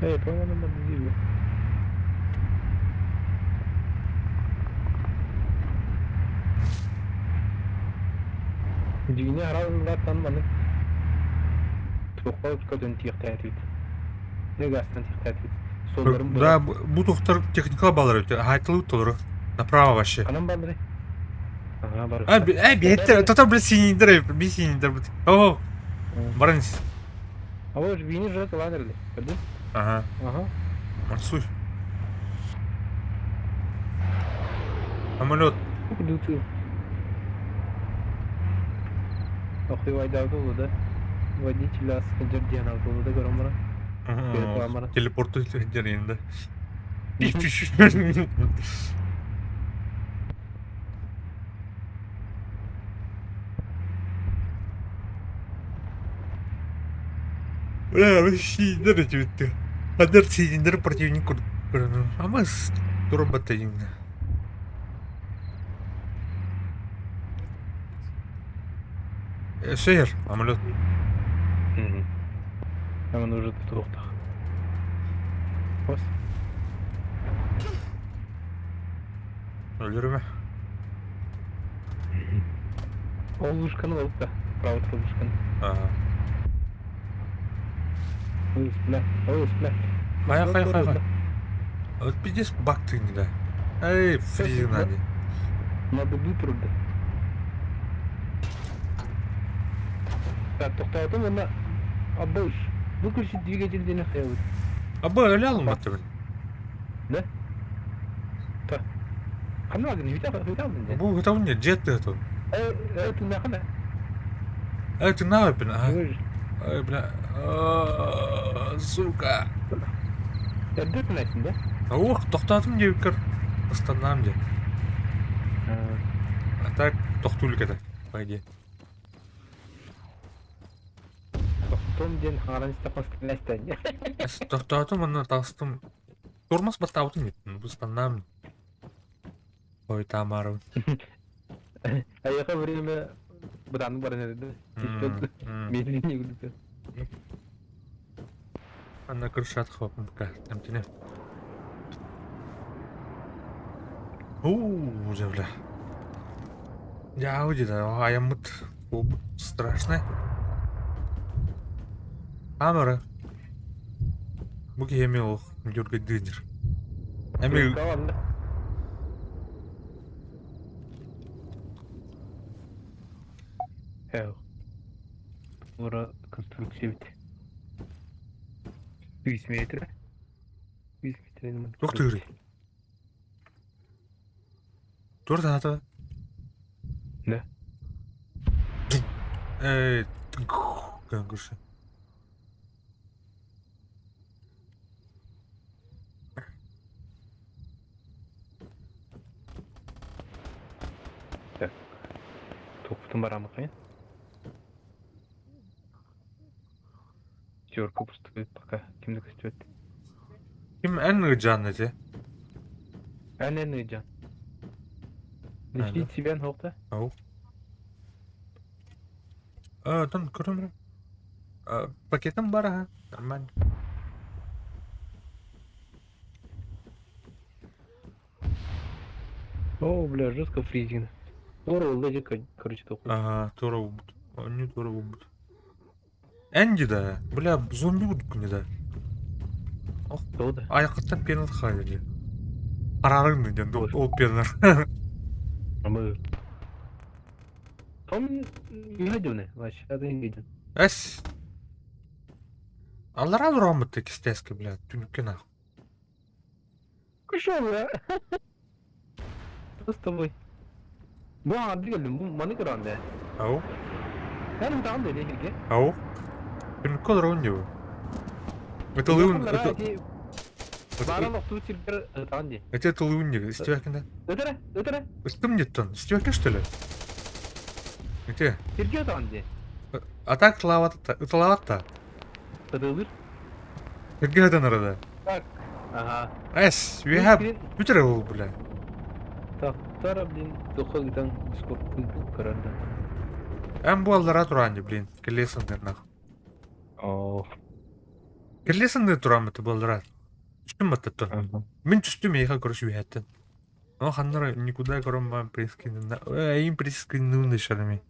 Эй, по-моему, надо зиму. Дьиҥэ араллааттан маннык туохха көтөн тиэхтээтибит. Гаастан тиэхтээтибит. Суолларын Да, бу тухтар техника балар өтө. Хайтылы толору. Направо вообще. Анан баалары. Ага, бар. А, э, беттер, тотор бил синидер, би синидер. О, барынс. А вот вини же ладерли. Көрдүн? Ага. Ага. Марсуй. Самолет. Охуевайдаабыт да? Водителя сылдьар диэн алдылыда көрөн баран. Көрөн баран. Телепорту сылдьар инде. Бля, сииннэр этибитти. Хадыр сииннэр противник көрөнөр. Ама турбат дегенде. Сэр, самолет. Нам нужно туохтах. Хос. Өлөрүмэ. Ол вышканы алып да. Правый вышканы. Ага. Ой, бля. Ой, бля. Хайа, хайа, хайа, хайа. Вот пиздец баг ты не да. Эй, фризинг надо. Надо быстро, да. Так, тоқтаутым онна абыш. Выключить двигатель дені хайабыт. Аба өлө алынбатты бин. Да? Та. Ханна агын хүтә хүтә алдын. Бу хытабын не жетти хытабын. Э, э, тунна хана. Эй, ты на бин, а. Эй, бля. Сука. Эрдэ тунайсың да? Ох, тоқтатым диэбиккэр ыстаннаам диэн. А так тохтуу илик этэ, по идее. Тохтуом диэн хаҥаран истэххэ ыстан Тохтоотум уонна таҕыстым. Тормоз баттаабытым диэбитим, ыстаннаам. Ой, таамаарыбын. Эйиэхэ время бытааннык баран эрдэ. Медленнее күлүтэ. Анна крышат хлопнул пока. Эмтине. Уу, бля. Я где-то, аяммыт страшно. Камера. Бу киһи эмиэ олох дьүргэйдиир. Эмиэ Ура конструкция эбит. Үс метр. Үс метр. Туох тыырый? Тур таата. Да. Эй, гын көрсө. Так. Туохпутун бараамыкайын. Терка пустует пока. Ким да көстүбэт. Ким эн ыдьаан эти? Эн эн ыдьаан. Лечить себя нохта. Ау. Там көрөм Пакетым бар аха. Нормально. О, бля, жестко фризинг. Туора буолла дьэ, короче, тохуй. Ага, туора буолбут. Оонньуу туора буолбут. Энди да, бля, зомби курдуккун да. Ох, Тоҕо да? айаххыттан пена таххаайда дии. Хараарыҥ диэн ол пена. Ама Том не вообще не виден. Эс. Аллараа турааммыт кистээскэ, бля, түнүккэ нах. Кушел, бля. Что с тобой? Бу аҥарды кэллим, бу маны көрөҕүн дээ. Ау. Эн утаҕын да илиһиргэ. Ау. Түнүккэ олоробун дии бу. Ытылыыбын Бааран охтубут сиргэр ытаҕын дии. Эти ытылыыбын дии, истибэккин да? Ытара, ытара. Ыттым диэттэн, истибэккин что ли? Ити. Сиргэ ытаҕын дии. А так ытылаабат ытылаабат да. Ытылыыр. Сиргэ ытан арада. Так. Ага. Эс, үөһэ бүтэр ол бля. Тахтар, блин, туха ыытан дискордтун көрөр да. Эн бу аллара тураан дии, блин, кэлиэ сындырнах. Оо. Кэлиэ сындыр турааммыт буоллара. Түстүм баттаттан. Мин түстүм эйиэхэ көрүс үөһэттэн. Ону ханнара никуда көрөн баан прискинна. Эйин прискиннуун дешалами.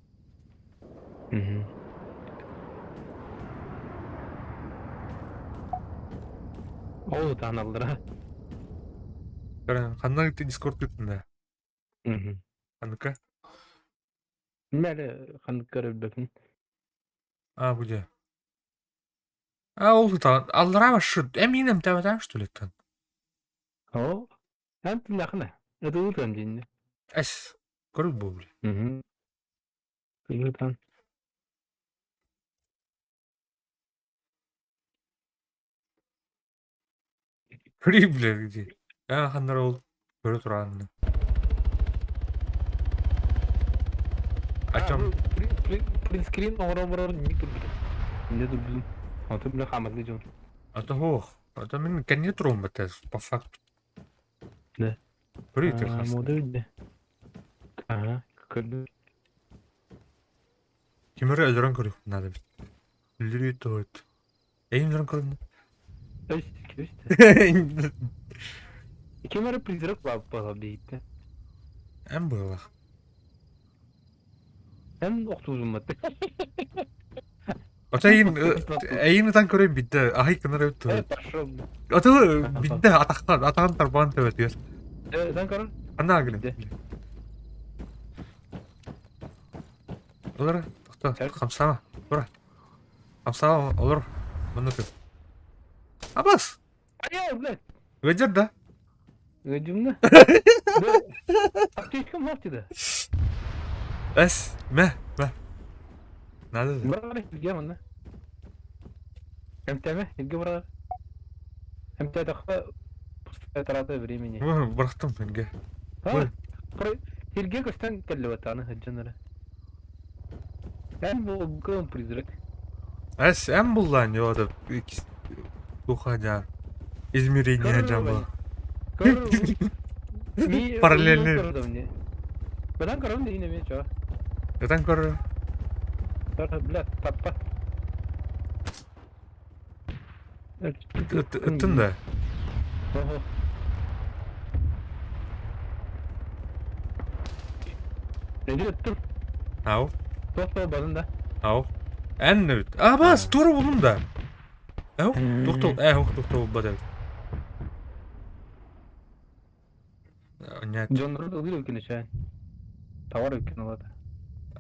Ол ытаан аллара. Көрөн ханна дискорд ыттын да. Ханныка? Мэлэ ханнык көрөрбөпүн. А, бу дьэ. А, ол ытаан аллараа башшы эмиин эмтээбэтэх что ли тан? Оо. Эн тыннахына. Ытылытан динне. Эс. Көрүк буолбут. Ытылытан. Көрүй бля где. Эн ханнара ол көрө тураанна. А, Ачам бу принтскрин оҥоро-оҥорор ник турбутум. Инде турбутум. Онтон бile хааматыгы дьон. ата хоох. Ата мин кэнники туруом бата по факту. Да. Көрүй А, ты мода билде. Ага, көрдүм. Кимери өлөрөн көрүөх надо бит. Өлөрүү тоһут. Эйин өлөрөн көрүннэ. Өс, өс. Ким эрэ призрак баала биһиттэ. Эн быылах. Эн охтуузуммат. Ата эйин эйин ытан көрөйүн бидде аһый кынар эбит Э, туһут. пошел. Ата бидде атахтан атаҕын тарбаан төбөтүгэр. Э, ытан көрөр. Анаа гынан. Бидде. Олор тохто Сэр. хамсаама. Тура. Хамсаама олор. Манна түр. Абас! Ай, блядь. Ыдьар да? Ыдьымна. Аптечка махтида. Эс, мэ, мэ. Надо да. Бырағар илге манна. Эмтеме, илге бырағар. Эмтетэххэ пустая трата времени. Бырахтым илге. А, илге көстөн кэллибэт аны сылдьан эрэ. Эн бу призрак. Эс, эн буллаан йоо Духа Измерение жамбыл. Параллельный. Бадан көрөм дейин эме чоо. Ытан көрөр. Бля, таппа. Ыттын да. Ого. Эдир ыттым. Ау. Туох базын да. Ау. Эн эбит. А бас, тура булдум да. Эу, тохтол, э, тохтол бада. Нет. Дьоннору ылыр өлкөнү чээн. Товар өлкөн олата.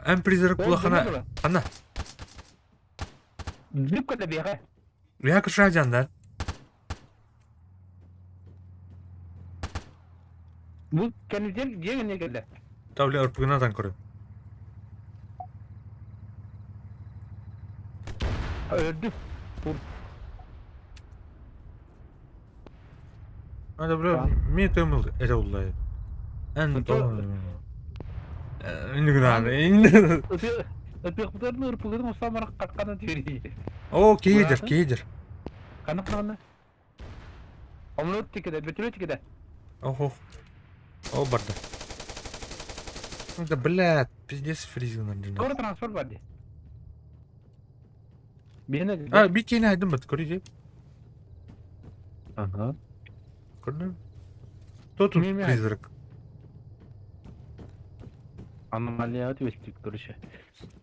Эн призрак булахана. Анна. Билип кэлэ биэхэ. Я кышажан Бу кэннитен дьиэ кэннэ кэллэ. Тавля ырпыгынатан көрө. Өлдү. Ада бля, мен төмүл эре уллай. Эн Иннигнан. Ытыахпытарын ырпыларын осамара каккана түри. О, кейдер, кейдер. Кана кана. Омлот тикеде, бөтүрө тикеде. Ох, О, барда. Да, блядь, пиздец фризинг. Скоро трансфер бар ди. Биһине А, битени айдым бат, көрейді. Ага. Көрдүм. Кто тут Меме. призрак? Аномалия өтүбүстүк короче.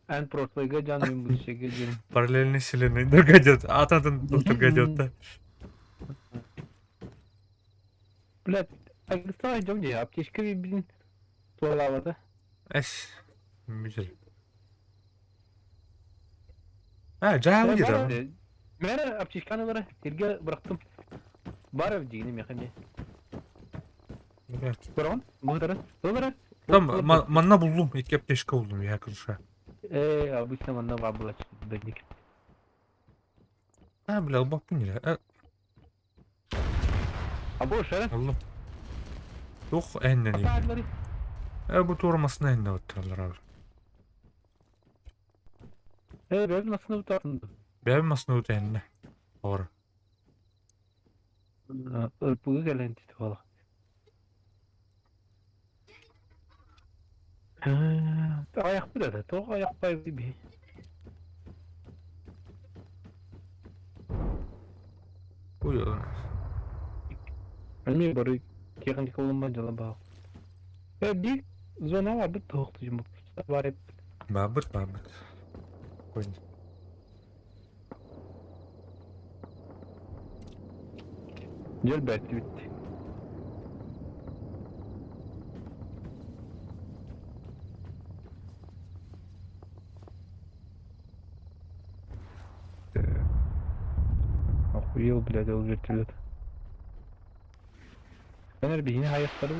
Эн прошлыйга жан, мен будущийге жан. Параллельный вселенной дургадет. Ататын дургадет, да. Блядь, Агыстан идем де, аптечка бин туалавата. Эс. Мидел. А, жаа видел. Мен аптечканы бара, терге бырактым. Бар дигини механе. Көрөҕүн? Быһытарын? Ылара? Там манна булдум, икки аптечка булдум, я крыша. Э, обычно манна бар была бедник. А, бля, албаппын не. А, А бу шара? булдум. Тух эннен. Атаарлары. Э, бу туормасына энне оттыралар abi. Э, бэбин астына утарын. Бэбин масына ут энне. Ор. Ырпыгы кэлэн тити бала. Аяқ биледі, тоқ аяқ бай би. Ой, Билмей бары техника болма жала баа. Э, би зона бар бит тоқты жумуп. Бар эп. Бабыт, бабыт. Конь. Жол бәтти битти. Охуел, блядь, ол вертолет. Өнер бихини хайықтары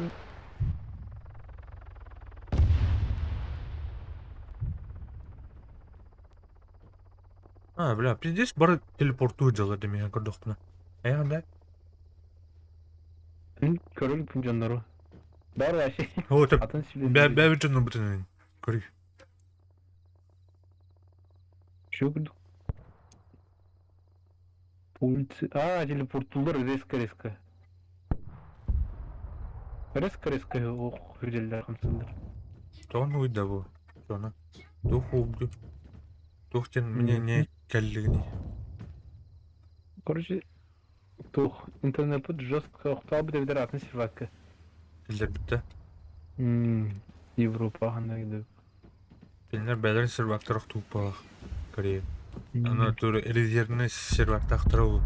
А, бля, пиздец, бары телепорту дьалар демеген көрдөхпүнэ. Эйхан да? Мин көрөр дьоннору. Бар вообще. О, это Атын сүлүн. Бэбит дьоннорбутун көрүй. Şu курдук. Улицы. А, телепортулар резко-резко. Резко-резко ох, үрэллэр хамсаннар. Тоҕо уйда бу? Дьоно. Туох уубду? Туох диэн мне не кэллигиний? Короче, туох интернеппит жестко охтообут эбитэр атын сервакка. Киллэрбиттэ. Европа ханна Кинилэр бэйэлэрин сервактара охтууппалаах Корея. Аны тур резервный сервактаахтара ол.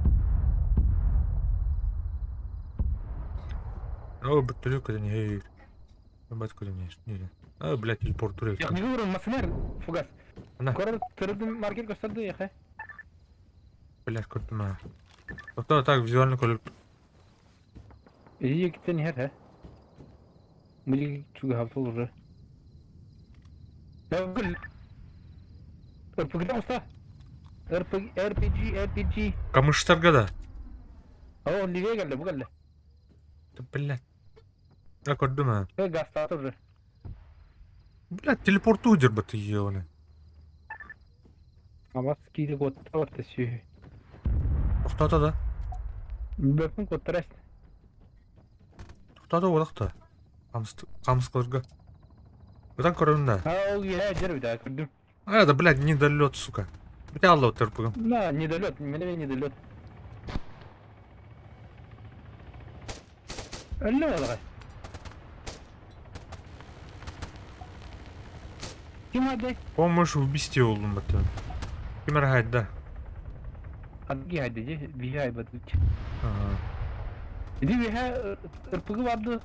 О, бөттөлүк көтөн иһэр. Бат көтөн иһэр. Не. А, блядь, телепортур Я не говорю, масынар, фугас. Ана. Корор тырдым маркер көстөрдү яхе. Блядь, көрдүм аа. Тоқта, так, визуально көрүп. Иһи киттен иһэр хэ. Мили чугаһабыт уже. Гүл. РПГ уста. RPG, RPG, RPG. Камыштарга да. О, левее келди, бу келди. Да, блядь. Я көрдүм аа. Э, гастааты уже. Блядь, телепорту дербаты ебаный. Амас кири котта барта сүйү. Тоқтата да. Бөпүн коттарас. Тоқтата олақта. Қамыс қылырға. Бұдан көрдім да. А, ол я жер бит, көрдүм. А, да, блядь, недолет, сука. Бля, алла отырып На, недолет, мене недолет. Өллө балаҕай. Ким hadi? Помощь в убийстве болдум баттан. Ким хайда? Хадги хайды же, биһи айбат үч. Ага. Иди биһи РПГ барды,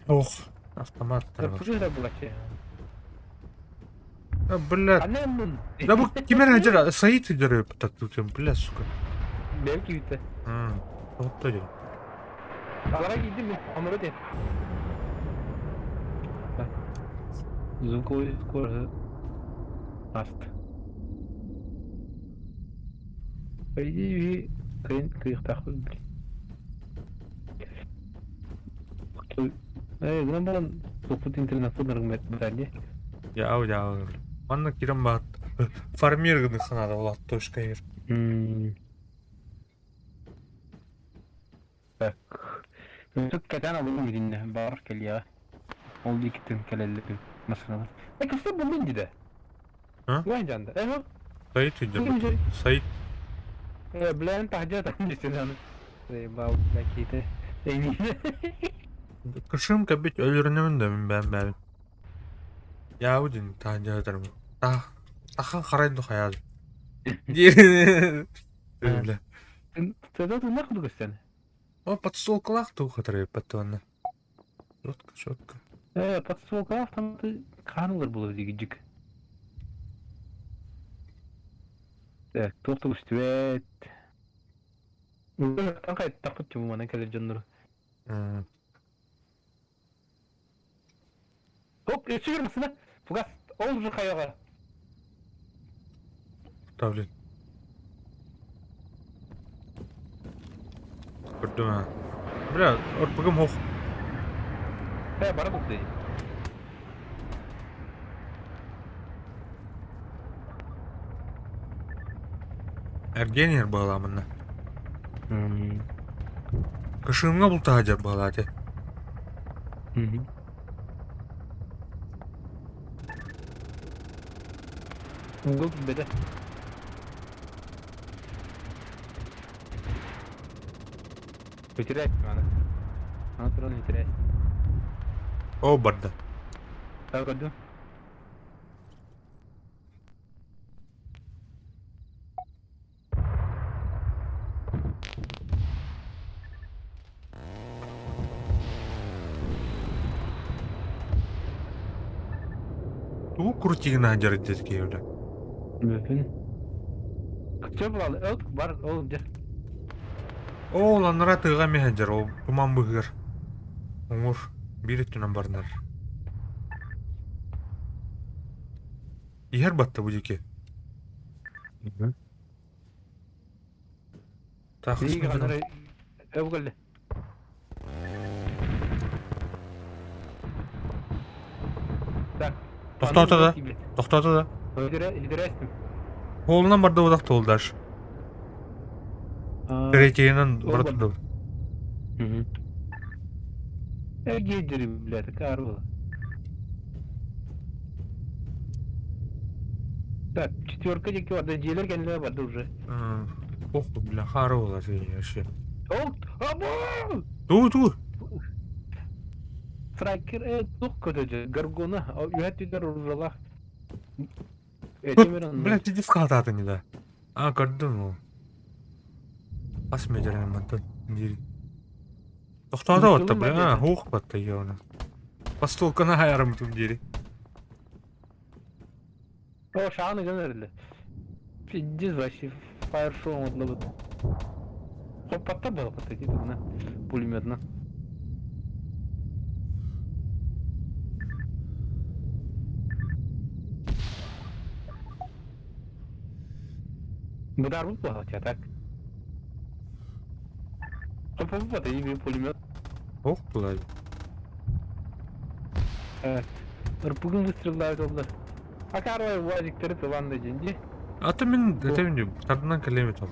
Ох, автомат. РПГ да булачы. А, блядь. Анамын. Да бу ким хайда? Саид идер тут, блядь, сука. Belki bitti. Тоқта дер. Алара gittim mi? Onları de. Звуковой скорость. Аст. По идее, кыйын кыйыктаахпыт блин. Э, гынан баран топпут интернет бытаанде. Яу, яу. Манна кирен бат. Фармир ханада олат точка ер. Так. Түк кэтэн алым билинне бар кэлиэҕэ. Ол диэкиттэн кэлэллэр машиналар. Э, кыста буллун диде. А? Уай жанда. Э, Саид идер. Саид. Э, блин, таһдьа десен аны. Заебал, какие-то. Кышым кәбит өлөрүнөмүн да мин бәм бәм. Яу дин таанжа өтөрүм. Тах тахан харайду хаял. Бля. Тогда ты нахуй көстөн. О, подсолкалах ту хатыры паттуанна. Четко, четко. Э, подстволкалах там ты ханулар было дигиджик. Так, туох үстүбэт. Таҥхай тахпыт чуму кэлэр дьоннору. Хоп, өссө масына. Фугас, ол же хайаға. Да, блин. Көрдүм а. Бля, РПГм хох. Э, бара бу дейді. Эргенер баламына. Кышыңга бул таажар балаты. Угол беде. Потерять надо. Она трудно не терять. О, барда. Так, иду. Туу крутигин ажар дедки бля. Мүмкін. Все булалы, ол бар, ол же. О, ланра тыга мехаджар, ол туман быгыр. Оңур, бир өттүнөн барнар. Иһэр батта бу диэки. Так, Биги канары өбгөлле. Тохтоото да? Тохтоото да? Интересно. Холунан барда удах туолдаш. Третьинен бара турдум. Эгидери, блядь, Карла. Так, четверка диэки барда, дьиэлэр кэннилэрэ барда уже. Ох, бля, хара буолар вообще. Ол, або! Туу, туу! Страйкер, туох көтөдө, Гаргона, үһэ түнэр оружалаах. Бля, пиздец хаатаатын да. А, көрдүм ол. Ас медерен мантан диир. Тохтоото батта, бля, хуох батта ёна. Постолкана хайарым тум диири. О, шааны гынар Пиздец вообще, фаер-шоу отлабыт. Хоппатта буолбат ити тугуна пулеметна. Быдаарбыт буолла так. Хоппоппат ити пулемет. Ох, былай. Ырпыгын выстреллаабыт олла. Акарвай УАЗиктары тылан да дьинди. Ата мин этем дим, тардынан кэлиэм ол.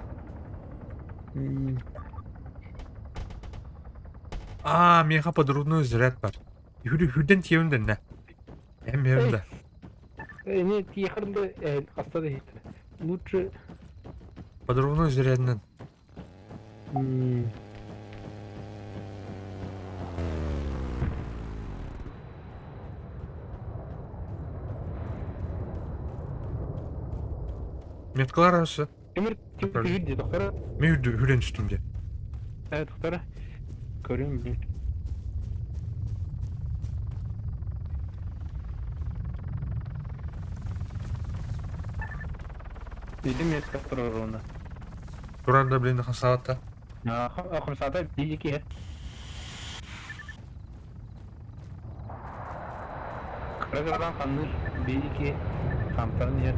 Аа, миэхэ подрывной заряд бар. Хүрү хүрдэн тиэбин дэннэ. Эм эм да. Не тиэхэрдэ хаста да иһиттэр. Лучше Подрывной зарядынан. Меткалар арасы. Тимир тимир тохтара. Мен үрдү хүрен түстүм де. Э тохтара. Көрүм бил. Билим метка турар оны. Турар да блин хасаатта. Хамсата биики. Кыра-кырадан ханныр биики хамтарын иһэр.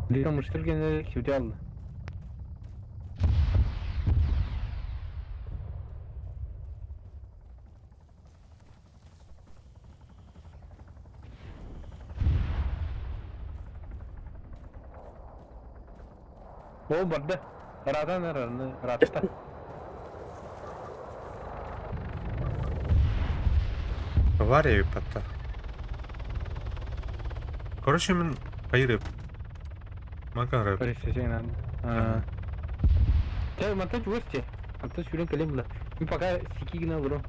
Лига муштыр гене кивде алды. Ол барда. Ыраатан эрэрни ыраатта. Авария патта. Короче, мен айырып. Макар. Пресечение. Чэ, мантан чугас те. Мантан сүүрэн кэлэн була. Мин пока сики гына олором.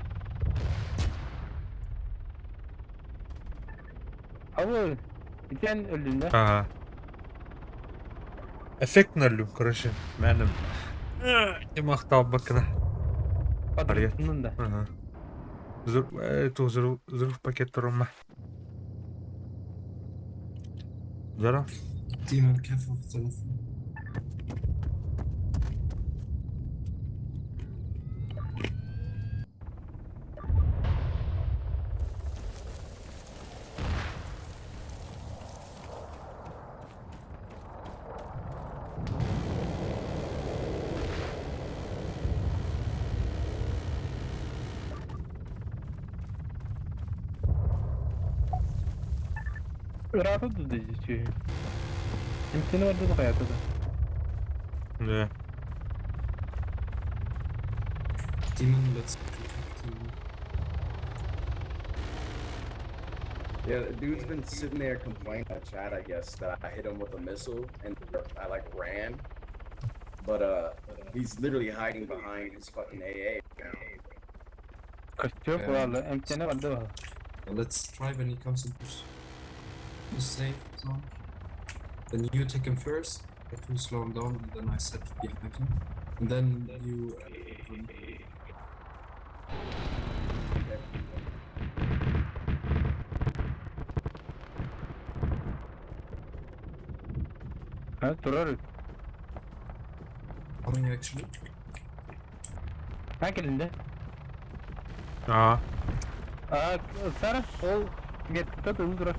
Абы, итэн өлдүн да? Ага. Эффект нөллүм, короче, мэним. Махтаабаккына. Батырдын да. Ага. Взрыв, взрыв пакет турума. Здорово. Demon, careful with the telephone. Ыраата да дии Эмтени барда да хайата да. Да. Demon, let's protect him. Yeah, the dude's been sitting there complaining in chat, I guess, that I hit him with a missile and I like ran. But he's literally hiding behind his fucking AA now. Костер буолла, эмтени барда да. Let's try when he comes into the safe zone. Then you take him first, I have to slow him down, and then I set behind him. And then you... Ha, турар. Coming actually. Ha кэлинде. Аа. А, Сара, ол метката тыл турар.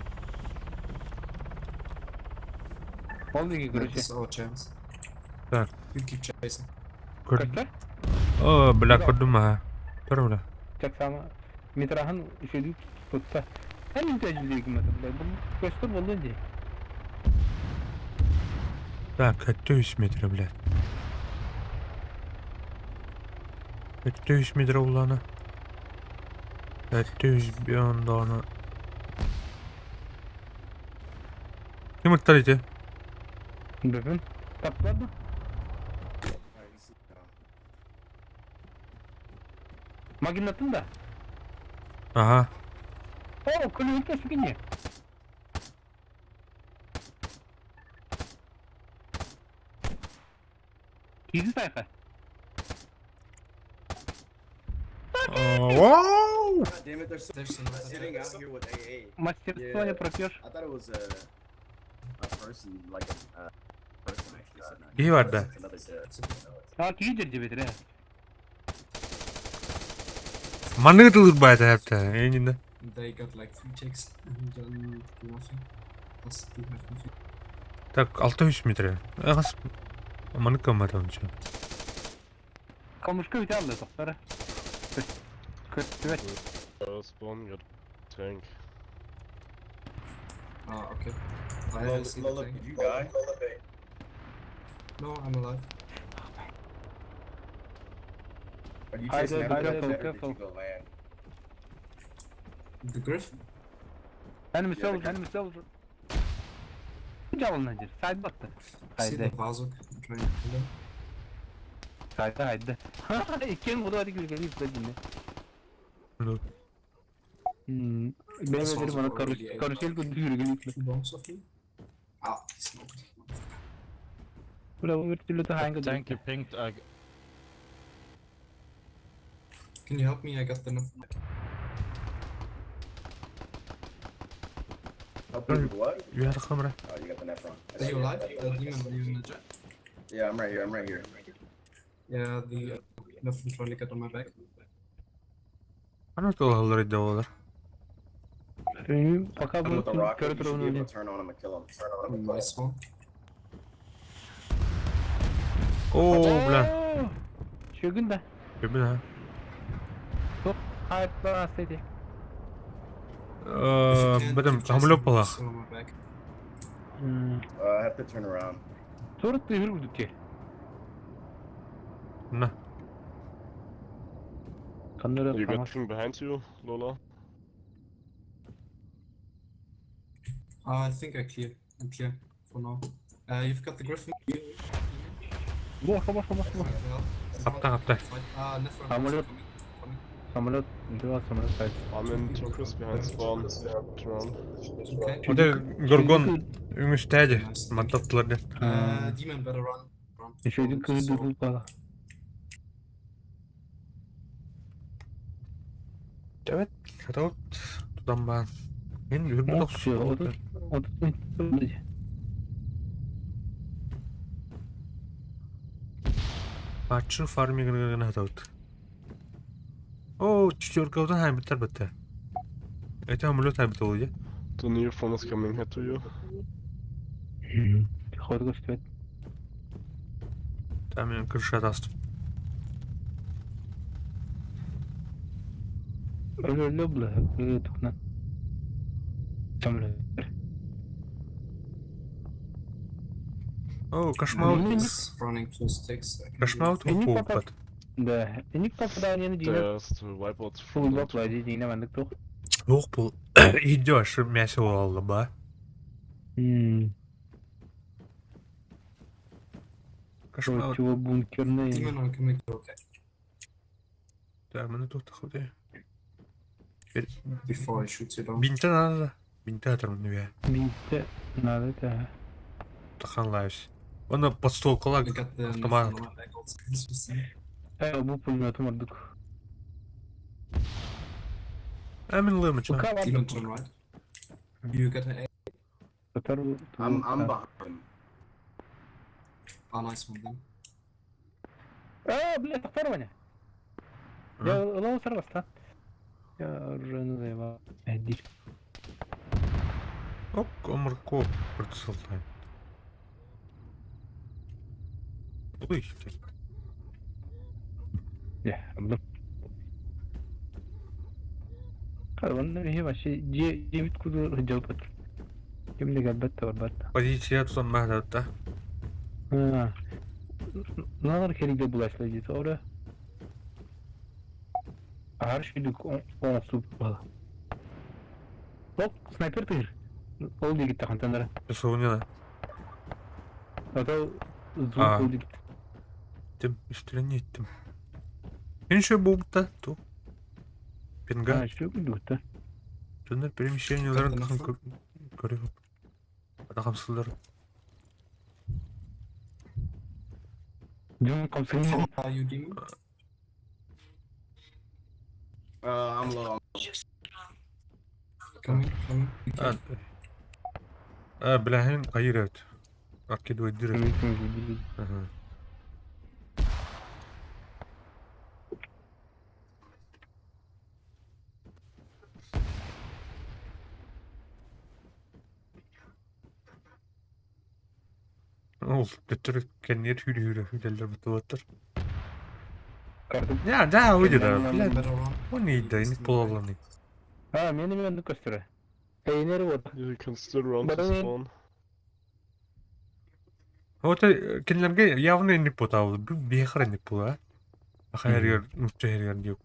Ол диэки Yeah, короче. this is our chance. Так. You keep chasing. Көрдүм. Көстөр? О, бля, көрдүм аа. Көр бля. Так само. Митрахан үчүгэй тутта. Эн интэжилиигим это, бля. Бу көстөр буоллун дии. Так, 300 метр, бля. 300 метр улана. 700 даҕаны. Ким ыттар ити? Бүгүн таптар да? Alright, he's down. Магинатын да? Аха. О, көлөһүн сүгүнньэ. Киһи сайха. Вау! God damn it, they're so There's another sitting tank. out here with AA. Мастерство не Yeah. пропьешь. I thought it was a person, like a person actually sitting out Киһи here. бар да. It's another dude. It's okay. А, киһи дьэрдибит эрэ. Манныгы тылыр баайта хэпта. Энинде. They got like three ticks and then do nothing. Us do have nothing. Так, 600 метр. Агас маннык камата ончу. Камышка үтэ алла тохтара. Көттүбэт. Spawn got tank. Ah, okay. I Lola, see the Lola, tank. did you die? No, I'm alive. Are you Hi chasing there, after be that careful, jet or did careful. you go land? The Griffin? Enemy Yeah, soldier, the- enemy soldier. Жалына жер. Сайд батты. See the Haydi. Vazuk. I'm trying to kill him. Haydi haydi. Иккен буду hadi gülgeli izledin. Ну, Hmm. Benim This öderim one's bana already karus eight. karusel güldü yürgeli izle. Two bombs of me. Ah, he smoked. Motherfucker. Bura bu bir türlü de hangi Tank you pinged, I Can you help me? I got the Nephron. Help you with what? Үөр хамра. Oh, you got the Nephron. I Are see you it. alive? Demon, are you in the jet? Yeah, I'm right here. I'm right here. Yeah, the Nephron trying to get on my back. Аны тылалар иде олар. Benim пока I'm with bu the rocket. körü You should be tarafını able oynayayım. to turn on him and kill him. Turn on him and kill him. Nice one. О, бля. Шөгін да. Көбін а. Хайпла асети. If you can, Бөтем keep chasing хамлеп him, бала. he's still on my back. I have to turn around. Турут түйір күдікке. На. Қандыры You got қамас. thing behind you, Lola. Ah, I think I clear. I'm clear for now. You've got the Griffin. Боша, боша, боша, боша. Апта, апта. Fight. Ah, Nephron. Самолет. also Coming. Coming. Самолет, два самолет сайт. I'm in Tokris behind spawn. Turn. Okay. Оте Горгон үңүстәде. Маттаптылар да. Demon better run. Run. Еще один кыз So, духул бала. Evet. Хатаут тутан баан. Мен үрбүт Все, вот вот Ачы фарминг хатаут. О, четверка хайбиттер битте. Это амулет хайбит oldu. The new phone is coming head to you. Ход көстөт. Там мен крыша тастым. Өлөлө бла, тухна. Самолет. О, кошмар. He's running two sticks. I can do Кошмар Эни тут папа- бат. Да, эник попадание дина. There's the wipeout Фул front. бапла дина мандык тух. Ох, бул. Идёшь, мясо олды ба. Хм. Кошмар. Чего бункерный. Demon, I'm coming. Okay. Да, мені тут ходи. Before I shoot you down. Бинте надо. Бинте атырмын я. Бинте надо это. Тахан лайвс. Оны подстолкала I got the автомат. Nephron on my back also. It's just saying. Э, бу пулемет мордук. Әмин лымыча. Пока Demon, ладно. turn right. You got an A. I'm behind him. Ah, nice one then. А, бля, тохтор Я лоу сарваста. Я уже ну заебал. Эдди. Ок, омырко протысылтай. Уй. Дьэ, абдым. Онно биһи вообще дьиэ дьиэбит курдук сылдьабыт. Ким да кэлбэт да барбат да. Позиция тутан баһдатта. Налар кэрийдэ булашлар дии тоҕо Аһар шүдүк оҥостубут буола. Ол снайпер тыыр. Ол диэки хантан Часовня. Ото звук ол диэки. Иттим, үстүлэн иттим. Мен буолбута ту. Пинга. Что Дьоннор перемещенияларын көрү. Атахамсылар. Дьон хамсыгын. How are you doing? I'm low. Coming, coming. Okay. Билэһин хайыр эбит. Аркидуйдыр. Ага. Ол төттөрү кэнниэр хүрү-хүрү хүлэллэр бутуоттар. Я, да, уйди да. Блядь, он не да, не полаланы. А, мени мен көстөрө. Эйнери вот. You can still run to spawn. Вот кинилэргэ явно инник потаабы. Биэхэр инник була. Ахайргар, нучча диэк.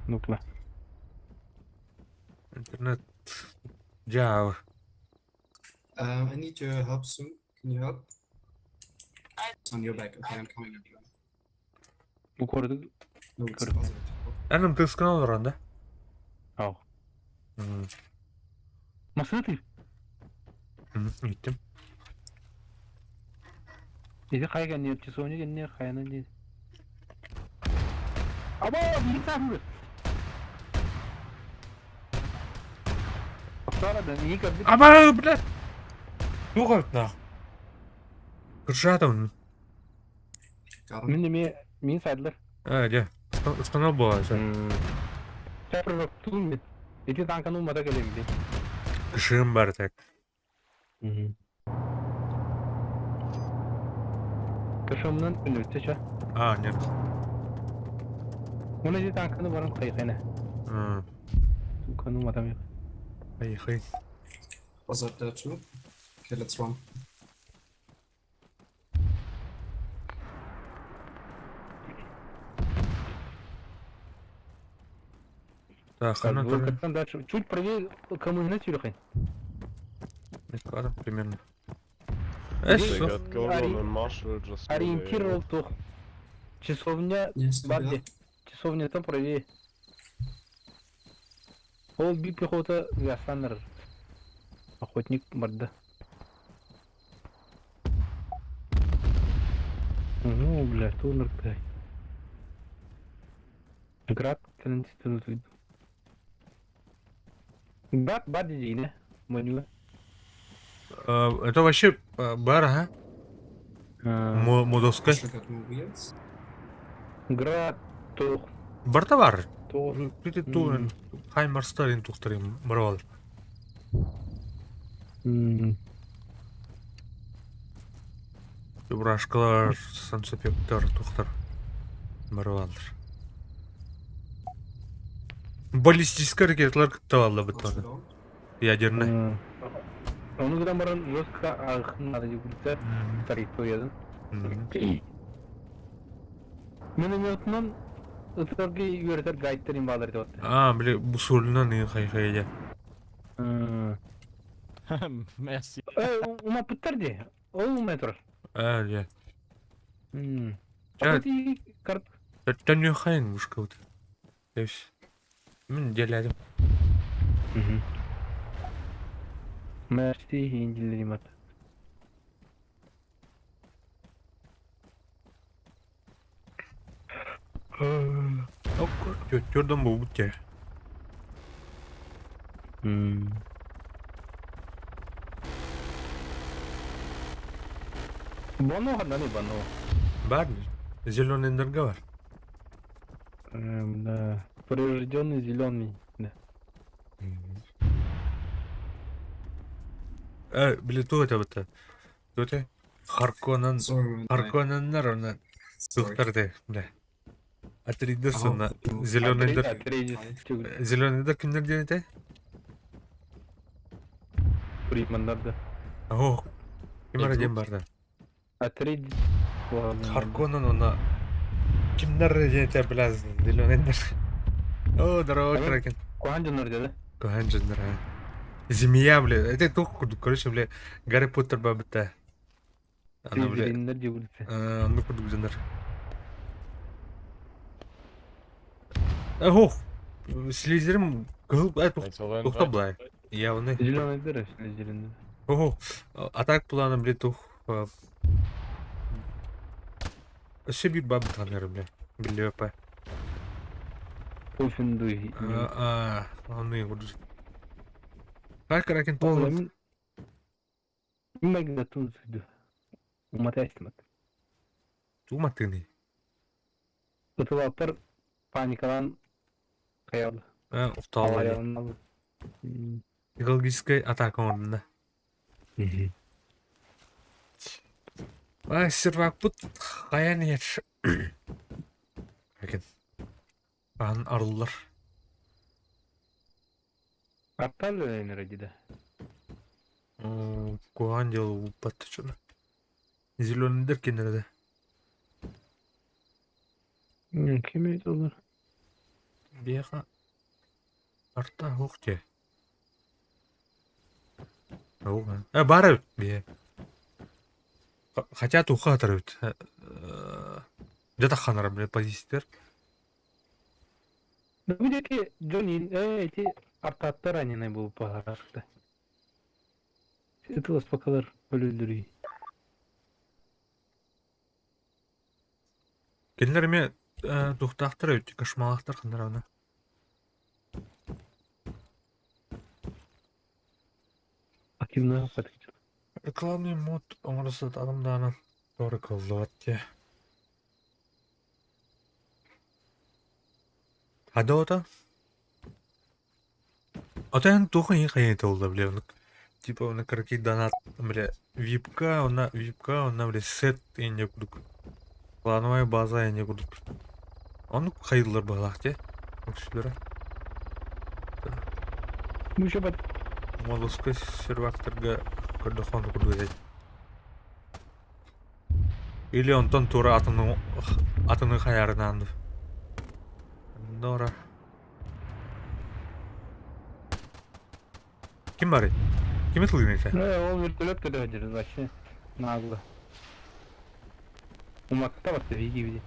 Ну-ка. Интернет жаа. I need your help soon. Can you help? It's on your back. Okay, I'm coming. Бу көрдүк. No, it's positive. Энем тыскан олорон да? Ау. Машина ты? Иттим. Иди хайга не часовня не хайна не. Аба, билик сахмы. Аба, блядь. Туга нах. Кыршатым. Мин эме мин сайдылар. А, дьэ. Установ буолар. Чапры тун мен. Эти танканы умата келем ди. Кышым бар так. Кышымнан үнүтчө ча. А, нет. Муна эти танканы баран кайкайна. Туканы умата. Ай, хай. Was that there too? Okay, let's run. Так, она тоже. Там дальше чуть правее коммуна тюрхай. Примерно. They got Gorgon and Marshall just Ориентировал тух. Часовня Барди. Часовня там правее. Ол би пехота Гасанер. Охотник барда. Ну, бля, туннер тай. Град кэлэн Град бади дии, меню. Это вообще бар, ага? Модоска. Град тух. Барта бар. Бити туун Хаймарстарын тухтарын барвал. Брашкалар, санцепектар, тухтар барвалдар. Баллистический ракеталар кыттавалла быттаны. Ядерный. Оны гынан баран жестко агын надо дегулица тариф ядын. Минометынан ытырги үйрөтөр гайдтер имбалар деп атты. А, бля, бусулынан и хай-хай я. Merci. Ума пыттар де. Ол умай турар. А, я. А ти карт. Там не хайын мушка вот. Мен делядым. Merci индилеримат. Төрдөн бу бутте. Боно хананы боно. Бар. Зеленый энерго бар. Да. Прирожденный зеленый. Да. Бля, то это вот. То это? Харконан Sorry, man. I, Харконаннар оны sorry. тухтар де, бля. Атридес Ага. уонна зеленыйдар Атрейдис зеленыйдар кимнэр диэн этэй? Фриманнар да. Оо, ким эрэ диэн барда. Атрейдис. Харконан уонна кимнэр диэн этэ, бля, зеленыйдар. О, здорово, Кракен. Куһаҕан дьоннор деді. Куһаҕан дьоннор, а. Змея, бля, это туох курдук, короче, бля, Гарри Поттер бабыта. Ана, бля, Слизериннер диэбитэ. оннук курдук дьоннор. Ох, Слизерин кыһыл Thanks for the тухта invite. былай. Явный. Зеленыйдар слизериннер. Ого, атак плана, бля, тух. Өссө биир бабыт ханнары, бля. Биллибэппэ. Пуффиндуй. А, оны курдук. Кракен Ол толук. мин Мин тун суйду. Уматайстымат. Тугу маттыгыный? Ытылаптар паникалаан хайалла. Ухтаалла дии. Аварияланналлар. Экологическая атака оҥордуна. Ай, сервакпыт хайан иһэр. Кракен. Аһын арыллар. Аттал өлөнөр да. Куһаҕан дьыала ууппат чуна. Зеленыйдар кинилэр да. Ким олар? Биэхэ арта суох дии. Баар эбит биэ. Хотя туохха сытар эбит. Дьэ тахханара бile позициялар. Бу диэки дьон эти артаттар анинай буолуп баҕарарда. Ытыласпакалар өлөллөрүй. Кинилэр эмиэ туохтаахтар эбит, кошмалаахтар ханнара аны. Активно Рекламный мод оҥоро сатаатым даҕаны туора кыллыбат дии. Хадоото? Ото эн туох иһин хайыта буолла бile оннук типа онно кыракый донат бile випка онно випка онно бile сет инньэ курдук плановая база инньэ курдук оннук хайыыллар быһалаах дии үксүлэрэ Еще под моллуска сервакторга көрдөххө оннук курдук этэ или онтон туора атыны атыны хайаарынаан дуу Нора Ким барый? Кими тылгыный Ну, ол вертолет когда держит вообще нагло. Умакта вот види види.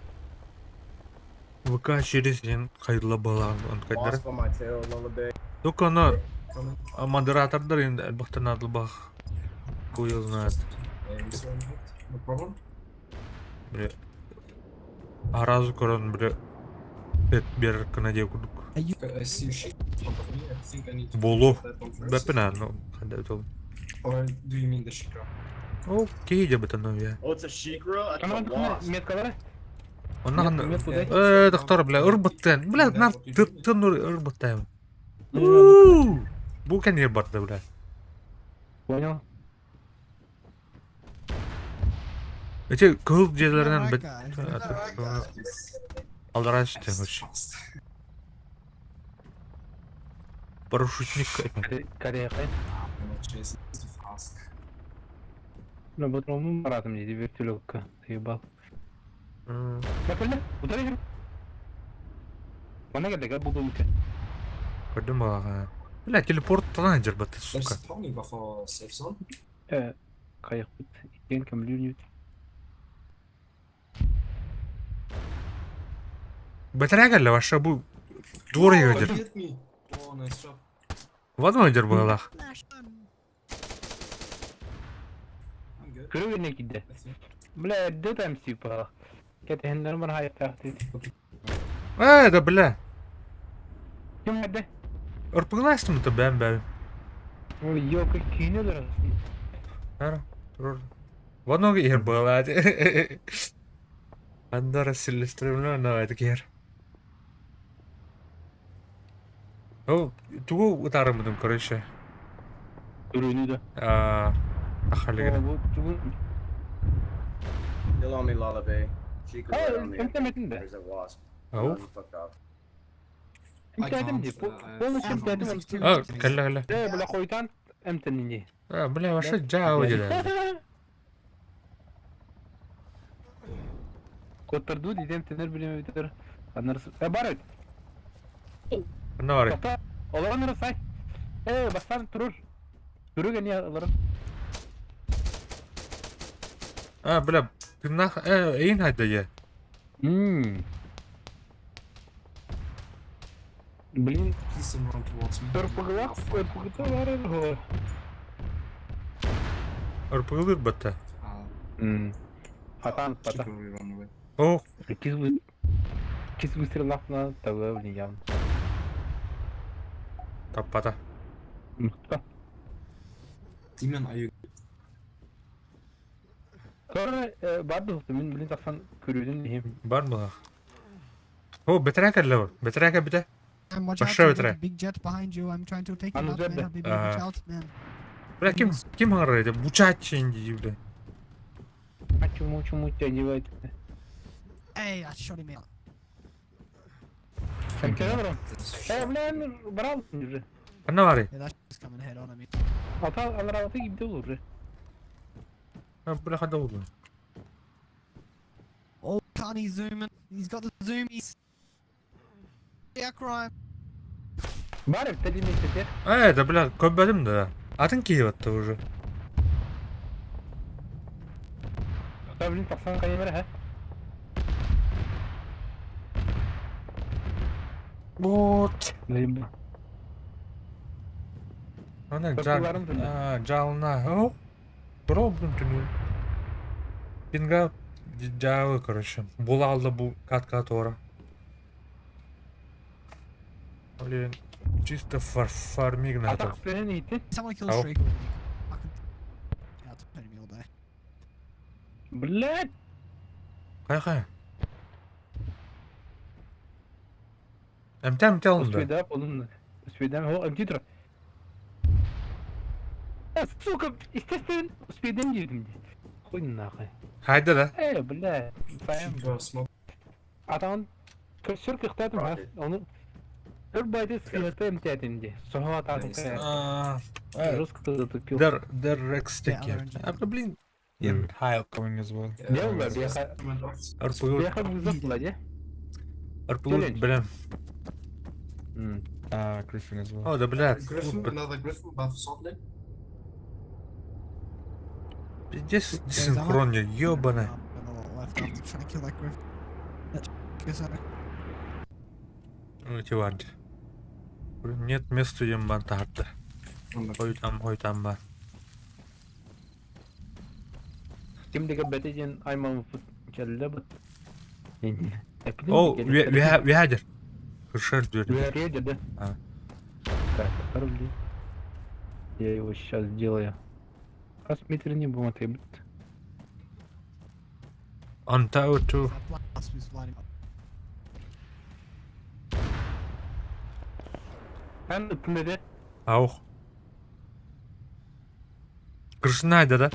ВК через диэн хайылла быһалаан онтукайдара. Wasp on my tail a little bit. Только оно Coming. модератордар енді элбэхтэн наадалбах хуй его знает. Just missile impact. No problem. Бля. Аразу көрөн бля эт биэрэр гына диэ курдук. Okay, I see a sheep in front of me. I think I need to Буолуо. that one first. Бэппин ну ханда ол. Or do you mean the Shikra? Окей дебет ону я. Oh, it's a Shikra? That's a wasp. Меткалара? Онно ханна Мет куда? Э, доктор, бля, ырбыттан. Бля, нар тын ырбыттан. Бу кэннигэр барда, бля. Понял. Эти кыһыл дьиэлэринэн бит аллараа түстэ, короче. Fast. Парашютник. Корея. I'm not chasing too fast. Ну, потом братом мне вертолетка. Заебал. Бакылда, ударили. Манна кэллэ бу Көрдүм балаҕа. Бля, телепорттан дьарбатты, There's сука. a pony buffer safe zone. Э, кайыкпыт. Иккиэн көмүлүүнүт. Бэтэрээ кэллэ, вообще бу дуор Oh, иһигэр. he hit me. Oh, nice job. Вадма дьар быһалаах. I'm good. Көрө кидде. I think. Бля, эрдэ там типа. Кэтиһиннэр бар хайыктаахты. Э, да бля. Ким эрдэ? Ырпыгылаастым да бэм бэм. Ой, ёка киинелер. Ара, турор. Вадма иһэр быһалаах. Андара силлестремлө на это киһэр. О, тугу утаарыммытым, короче. Көрүүнү да. А, ахалыгын. Бу тугун Still on me, Lullaby. Chica right on me. Эмтэмэтин да. There's a wasp. Ау. No, he fucked off. I Эмтээтим can't. дии. I Полностью have эмтээтим. no- А, кэллэ кэллэ. Ээ, бля, хойутаан эмтэннини. А, бля, вообще жаа деді. Коттарду дидем тенер билеме битер. Анарс. Э, бар эт. Ханна бар. Тоқта. Олорон сай. Э, бастан турур. Турур гени олорон. А, бля, ты нах, э, эйн хайда я. Мм. Блин, Please don't run towards me. РПГлах, РПГ бар го. РПГлыр батта. Ah, Мм. Хатан пата. Chicory run away. О, Кис вы Кис выстрелах на ТВ блин явно. таппата. Мыкта. Demon, are you Sonra барды мин блин тахсан көрүүдөн иһим. Бар була. О, бетрәк әллә бар. Бетрәк бите. And watch out, Большой there's a ветра. big jet behind you. I'm trying to take А him ну, out, man. Зерда. Habibi, watch А. out, man. Бля, кем кем харайды? Бучач инди, бля. А чему чему тебя девать? Hey, I shot him out. Кем Э, бля, брал уже. Ханна бар. Yeah, that shit's coming head on. I mean, Ата аларалты кибде уже. А, бля, хада булды. oh, can't he zoom in? He's got the zoomies. Yeah, crime. Бар тәлиме тете. Э, да, бля, көбәдим да. Атын киеп атты уже. Та блин тахсан каймер ха. Вот. Блин. Ана жал. Көпүләрин түндө. А, жалына. О. Бро, блин, түнү. Пинга жалы, короче. Була алды бу катка тора. Блин, чисто фар фармиг надо. Атак менен итти. Someone kill Oh. Streaker with me. Fucking. Yeah, it's putting me all day. Блядь. Кая кая? Эмтем телнде. Успейда болун. Успейда хо эмтитр. Сука, естественно, успейден дедим. Хуй нахуй. Хайда да. Э, бля, баям. Chica smoke? Атан көсөр кыхтатым ха. Оны Бір байды сыйыты эмтетимди. Соға атадым. А, Жестко затупил. Дер дер рекстеки. Yeah, other engine. А, блин. In high coming as well. Yeah, Не было, yes, беха. went off. РПГ Беха вызов ладе. РПГ, блин. Griffin as well. О, да, блядь. Griffin, another Griffin above Salt Lake. Пиздец, There's a синхронно, ёбаная. Been a lot left after trying to kill that griff. That is Эти варди. Нет места ем тахатта. On the Ой там, ой там ба. Ким деген бәтеден айман келді бұт. О, вядер. Крышер дверь. Вяхедер, да? А. Так, корабли. Я его сейчас сделаю. Раз метр не будем отъебать. On tower two. That blast was lighting up. Ан үтінді Аух. Крышна да?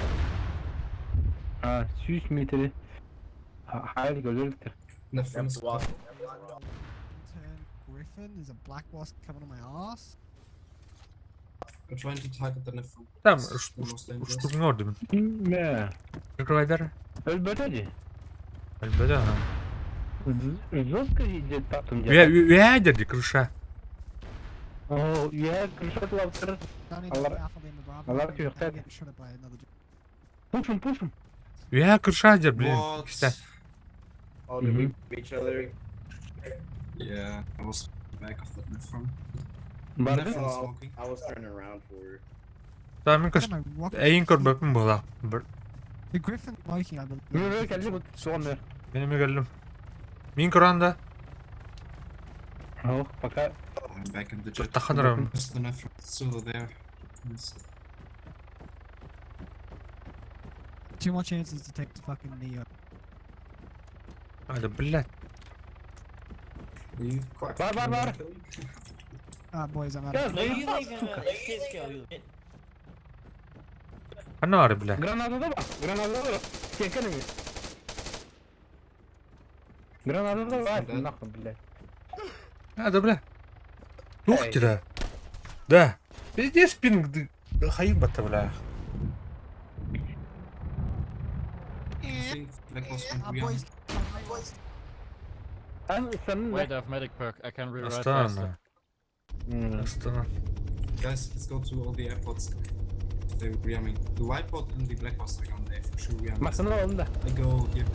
А, сүйіс метрі. Хайли көрділіктір. Nephrun Yep, is the wasp. Turn Griffin. There's a black wasp coming on my ass. I'm trying to target the Nephrun. Там, It's the most dangerous. штурмордым. Мә. Прикрывай Өлбәтәді. Альбеда. Жестко идет татум. Вядер, крыша. О, я крыша лаптыр. Don't need to Алар- Alpha Lima Bravo. Алар I'm түйіқтәді. getting shot at by another jet. Пушим, пушим. Я крыша, блин. What? Киста. Oh, did we beat each other? Yeah, I was back of that Nephrun. Барды. Nephrun Oh, smoking. I was turning around for her. Там мен Look at көс. my rocket. Эйин көрбөпүн була. Бір. The Griffin smoking, I believe. Мен келді бұт соны. Мен эме келдим. Мин көранда. Ох, пока. I'm back in the jet. Таханырам. There's the Nephrun still there. Yes. Two more chances to take the fucking Neo. Ада, блядь. Are you quite Бар, бар, бар. Ah, boys, I'm out. Я Of заебал, сука. Ана бля. Граната да бар, граната да бар. Сен кәнеме. Граната давай, нахуй, блядь. А, да бля. Ух ты, да. Да. Пиздец пинг, хайып батта, бля. I think Black was Our from boys, boys. Wait, I have medic perk. I can rewrite faster. Астана. Астана. Guys, let's go to all the airports. They're rearming. The white bot and the black bots are gone. They for sure rearming. Масана oldu. I go here.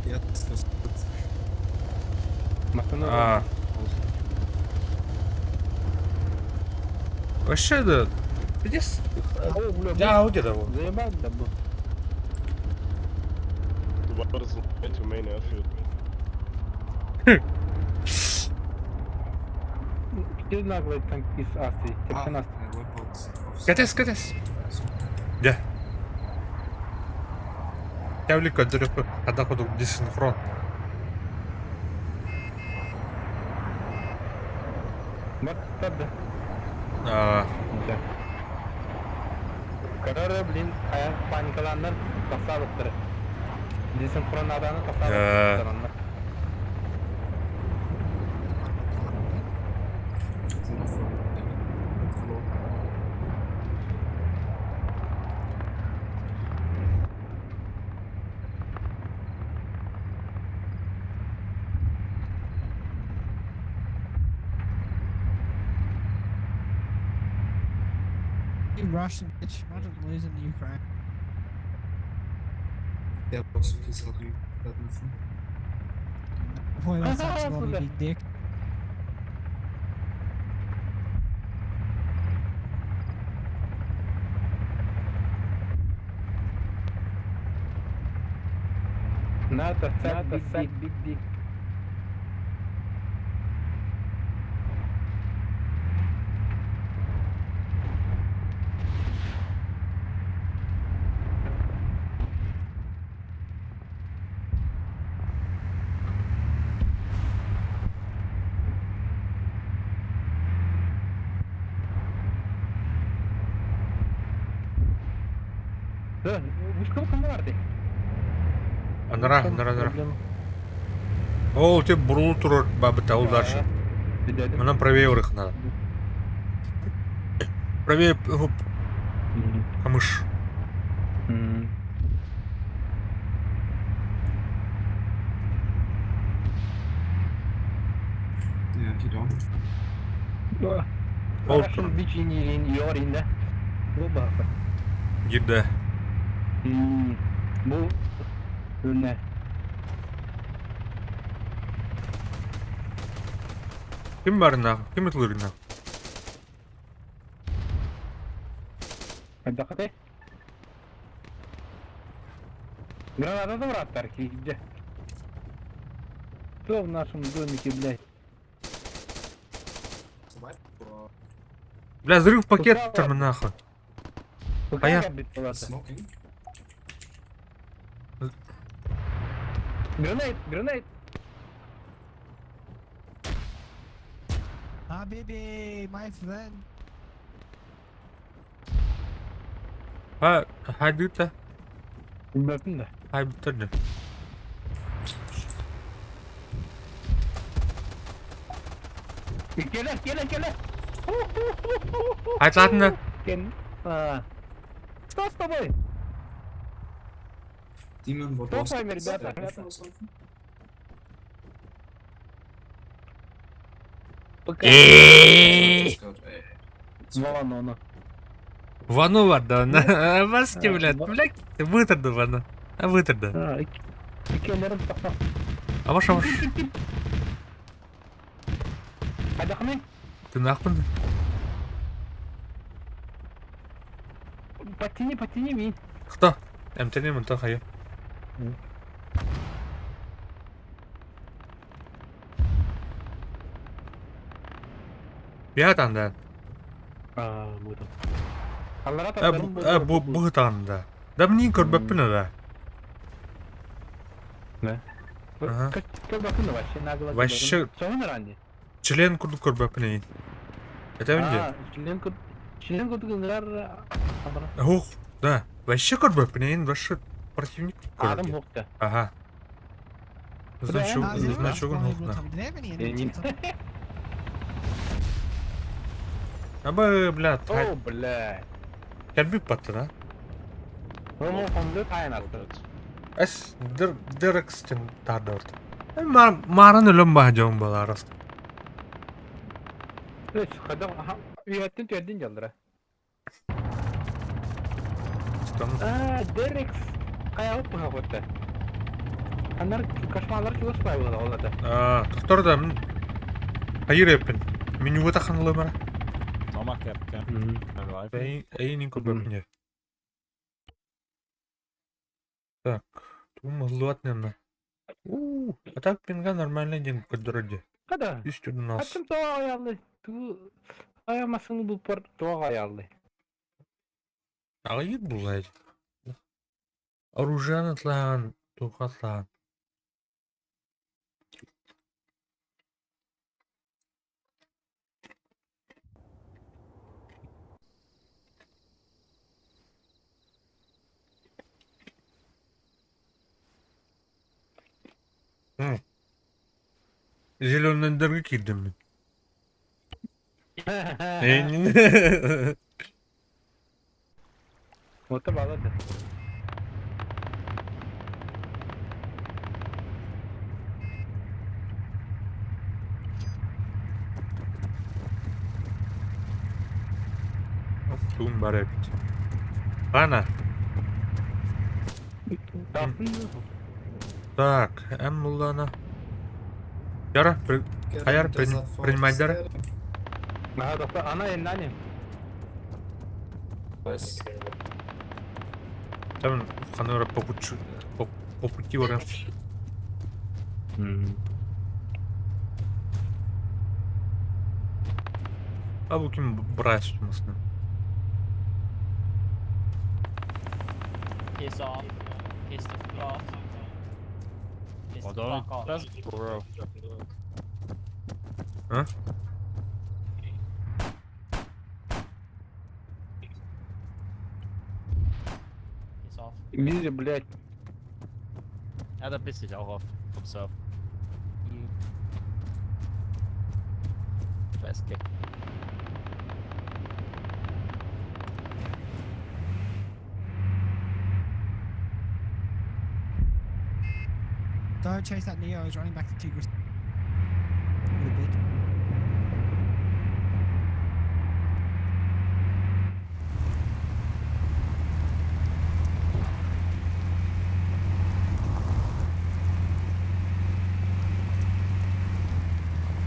Yeah, let's go. Масана А. Вообще, да. Пиздец. О, бля, Да, где да вот. Заебал, да, был. The white bot is on the way to main airfield. Ты наглый танкист Астрии. Ah, Терпи нас. white bots. off. Катес, катес. Да. Тявлик көдөрөппү, хада кудук дисинхрон. Вот да. А, Карара, блин, паникаланнар тасалыктыр. Десинхрон аданы Э. тасалыктыр. It's enough for Hello. You Russian bitch. Imagine losing to Ukraine. Yeah, boss, please help me with that mission. Boy, that's absolutely big dick. НАТО, НАТО, сак, биг дик. Да, вы что барды? Анара, анара, анара. Ол те бурулу турар бабыта ол дальше. Нам правее урых надо. Правее оп, камыш. Yeah, he down. Ол Russian bitch in in your in the. Bu bak. Гирде. Bu ne? Ким барына? Ким ытлырына? Dakika. Граната да брат, где? Кто в нашем домике, блядь? So white or Бля, взрыв пакет Куда? там нахуй. Какая, я- блядь, палата? smoking? Гранат, гранат. Ah, baby, my friend. Ха, хайдыта. Bilmem de. Хайбытыр. Gel gel gel. Айтлатында. Gel. А. Что с тобой? Demon, what Кто was с вами, this? ребята? Rifle or something? Пока. Just got a- Вон он. Вану варда. Баски, А, блядь. Блядь, вытырды вана. Вытырды. А, икелерин тахта. Аваш, аваш. Хайдахны? Ты нахуй? Подтяни, подтяни меня. Кто? МТН мын хайы. Бят анда. А, буду. Аллара Э, бу, бу, бу анда. Да мне көрбөппүн да. Да. Ага. Как бакын вообще нагло. Вообще- Что ранее? Член курдук көрбөппүн. Это önce. Член куд член куд Ух, да. Вообще көрбөппүн, вообще противник Адам көрбөппүн. мокта. Ага. Значок, Ah, is anyone else значогун vulnerable хохна. to- Do they have any Э, не- energy? Абы, бля, О, бля. кэлбит баттана. Ну, он тайнасты. Эс, дерекстен тардорт. Маран өлөм баһа баларас. Хада, үйәттен түәрден жалдыра. Стан. А, Дерекс. Кая бұға қотты. Анар кошмалар чугас бай болады олады. А, доктор да хайыр эппин. Меню таханлы мара. Mama kept alive. Эйнин көбөпне. Так, тум ыллуат немна. У, а так пинга нормальный день көдөрөдө. Када? Үстүн нас. Аттым тоға аялды. Ту аямасını бұл пар тоға аялды. Агайыт булай. Оружие атлаан, тухатлаан. Зеленендерге кирдим мен. Эйнин. Оты балады. Тум бар эбит. Ана. Тасын Так, эм буллана. Яра, Get Hayar, him, does that fall принимайдер. scared him? Ага, доктор, ана енді Nice. Там ханора по пути по пути вара. А бу ким брать масны. Piss off. Piss the fuck off. Piss Well the done. fuck off. Let's bro. А? Piss off. Мизи, блядь. Ja, da piss ich auch auf vom Surf. You. Scheiß Kick. Don't chase that Neo. He's running back to Tigris. Little bit.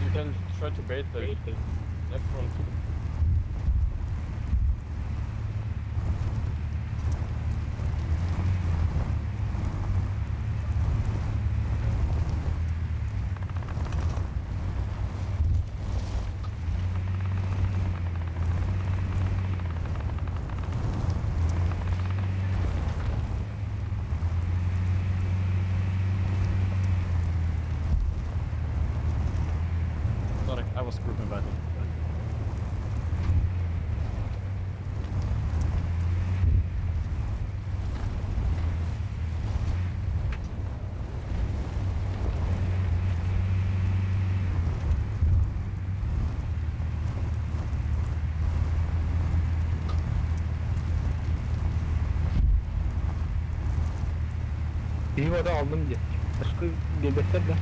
You can try to bait the left front. Sorry, I was grouping battle. İyi vada aldım diye. Başka devletler de.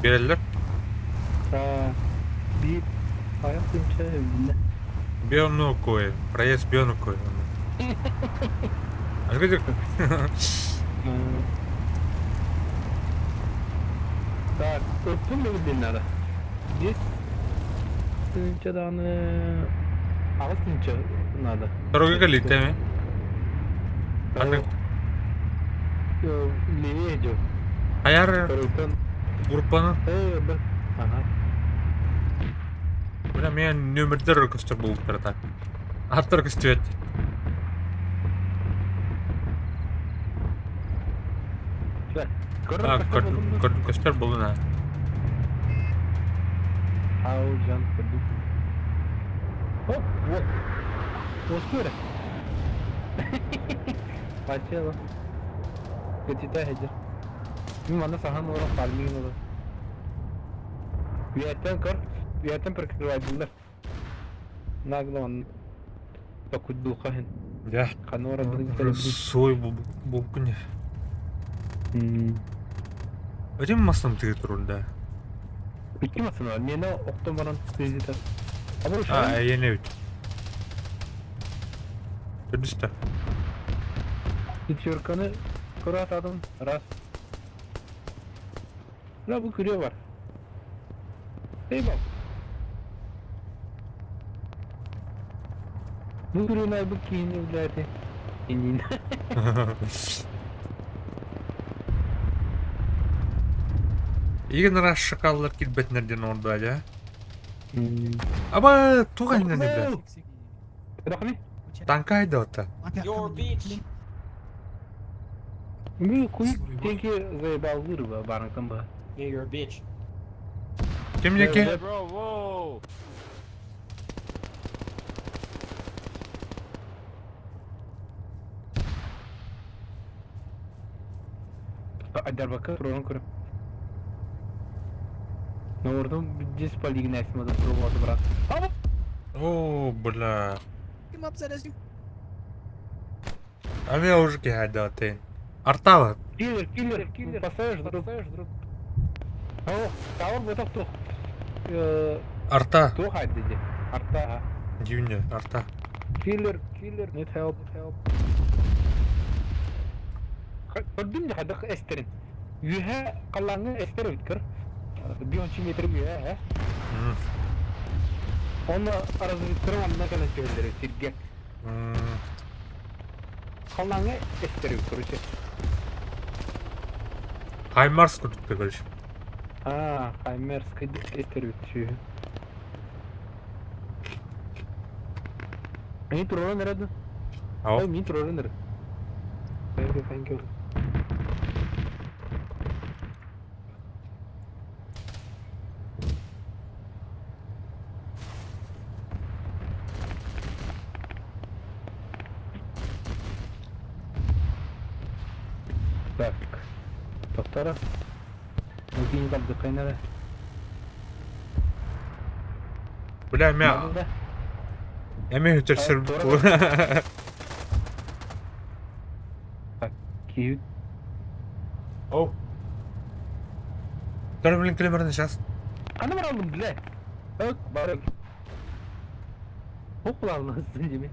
Береллер. Ha, bir ayak dümçe evinde. Биону кое. Проезд биону кое. А где? Так, öptün mü bildiğinleri? Biz Tınçadan ağız tınça надо. Дорога калитами. Аны Левее идет. Аяр Второй группаны. Ага. Бля, мен нөмірдер көстөр болып тұр так. Аттар көстөт. А, көстөр болду на. Ау, жан, көрдүм. Оп, вот. Оспыры. Хотела. Катита хедер. Мин манна саһан олорон фармигын олор. Үйэттэн көр, үйэттэн прикрывайдылар. Нагло он токуйдуха хин. Дьэ. Ханна барарбытын кэлэбит. Суой булкуне. Этим массам тыгы турur да. Икки массана, мені оқтон баран тезитер. А, эйене бит. Төрдүстэ. Пятерканы көрө атадым, раз. Мына бу күрүө бар. Эй бал. Бу күрүөнү айбыт киһини үлээти. Иннин. Игин раз шакаллар килбэтинэр диэн оҥордо дьэ. Аба туох айнан бля. Танка айдалта. Your bitch. Ну, хуй тенки заебал вырва баранкам ба. Yeah, you're a bitch. Ким яки? Bro, whoa! Айдарбакка туран көрө. Нордум здесь полигнать надо пробовать, брат. О, бля. Ким upset А меня уже киһайдаатын. Артава. Киллер, киллер, киллер. Поставишь, друг, поставишь, друг. О, таур бутак тух. Арта. Тух айдыди. Арта. Дивне, арта. Киллер, киллер, need help, help. Көрдүм де хадық эстерин. Үһэ қалаңы эстер өткір. 5 метр үһэ, Оны разведкерим анна кэлэн түһэллэр сиргэ. Халлааҥҥа эстэр короче. Хаймарс курдук короче. Аа, Хаймерс эстэр сүһү. Мин тураран эрэ Ау. Мин тураран эрэ. Thank you, thank you. Так, доктора. Евгений там дыхайнара. Бля, мя. Эми өтөрсөр бу. Так, киют. Оу. Тор блин клемерны сейчас. Аны бар алдым, бля. Өк, бар. Оқ деме.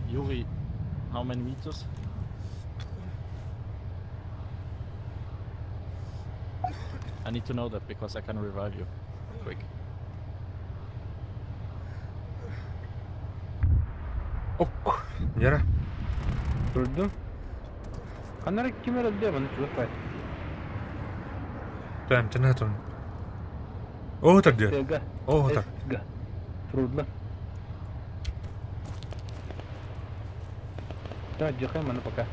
Yuri, how many meters? I need to know that because I can revive you. Quick. Ок. Нера. Көрдүм. Канара ким эрэ маны чугас бай. Там тенатон. О, так где? О, так. Трудно. Да, отдыхаем, маны пока.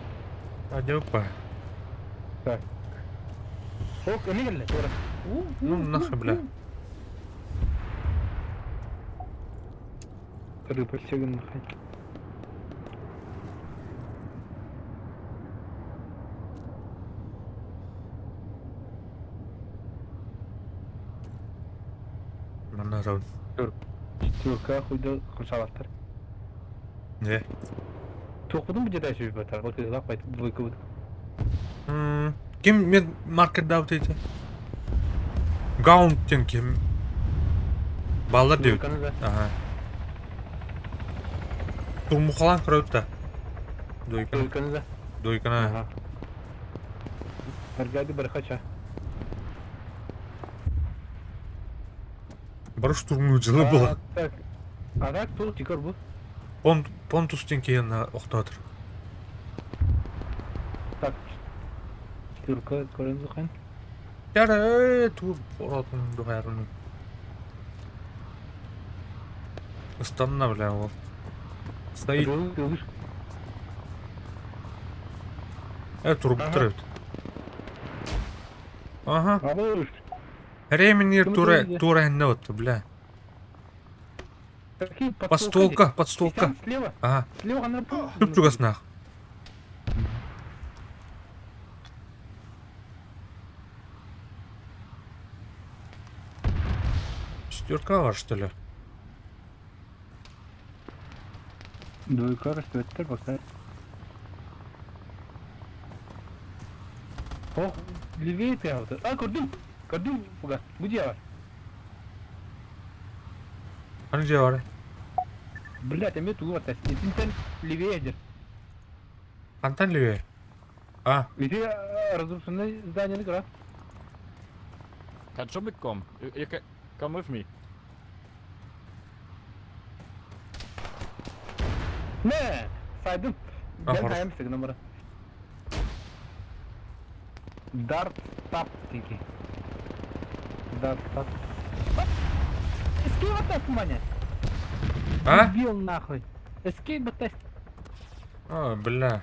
А, опа. Так. Ок, эми келле, тура. Ну, нахуй, бля. Рыба сегін нахай. Манна раун. Түркә хуйда хамсалаттар. Не? Тоқудың бу жедай сөйіп батар. Вот лап байт двойка буд. Ким мен маркер дау дейді? Гаунттен ким? Баллар дейт. Ага. Турмухалан көрөт да. Дойкана. Двойканы да. Дойкана. Ага. Аргады бархача. Барыш турму жылы була. Так. А так тут тикор бу. Понт Понтустен кейін оқтатыр. Так. Түркә көрөмүз кайын. Яра, ту оратын дугайрын. Ыстанна бля ол. Стоит. Турбуттар эбит. Ага. Времени тура тура вот, бля. Подстволка, подстволка. Ага. Чуп-чугас нах. Шестерка var, что ли? Двойка растет, пока. Ох, левее ты авто. А, көрдүм. Көрдүм, фугас. Бу дьиэ баар. Аны дьиэ баар? Блять, эмиэ тугу баттас. Итинтэн левее дир. Хантан левее? А. Ити разрушенное здание кыра. Kannst schon mitkommen. You can come with me. Не, сайдым. А, Ben хорошо. хайым номера. Дарт тап тики. Дарт тап. Эскейп баттас маня. А? Убил нахуй. Эскейп баттас. А, бля.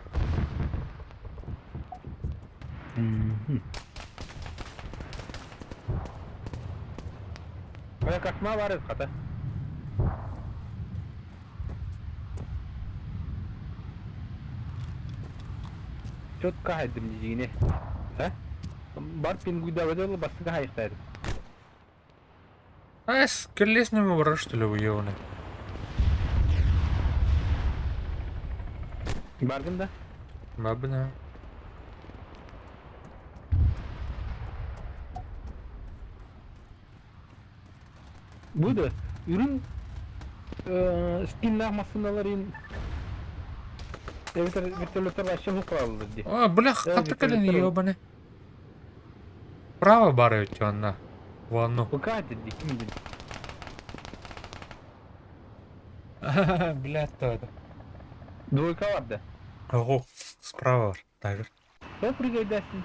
Бля, как мало хата. Четко хайдым дигине. А? Бар пингуйда өдөлі басыга хайықтайды. А, с колесными вора, что ли, уебаны? Бардым да? Бабна. Буду. Үрүн спиннах масыналарын вертолеттер вообще хуқалды ди. А, бля, хата колени ебаны. Право бары ведь она. Ванну. Кукаты ди, ким ди. Бля, то это. Двойка бар да. Ого, справа бар, тайгер. Кто прыгай дастын?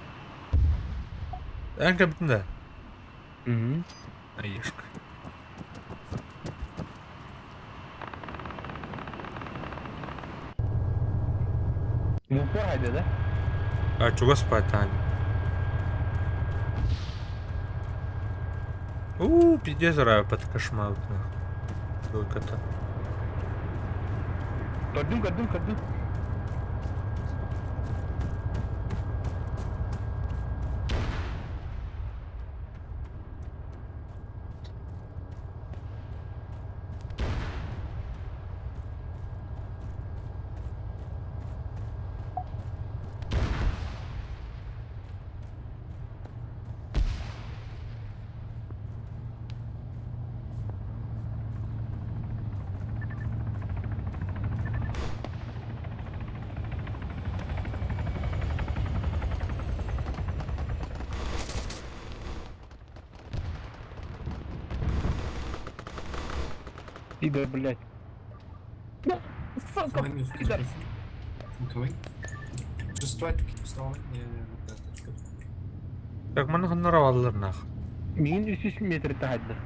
Эн кәбітін да. Угу. Аешка. Бу хайда да? А, чугас спать, У, пиздец, раю под кошмар. Только-то. Көрдүм, көрдүм, көрдүм. Пидор, блядь. Сука, Behind me, пидор. I'm coming. Just try to keep stalling. Yeah, yeah, like that, that's good. Так, маны ханнара алалар нах. Мин 300 метр тахадды.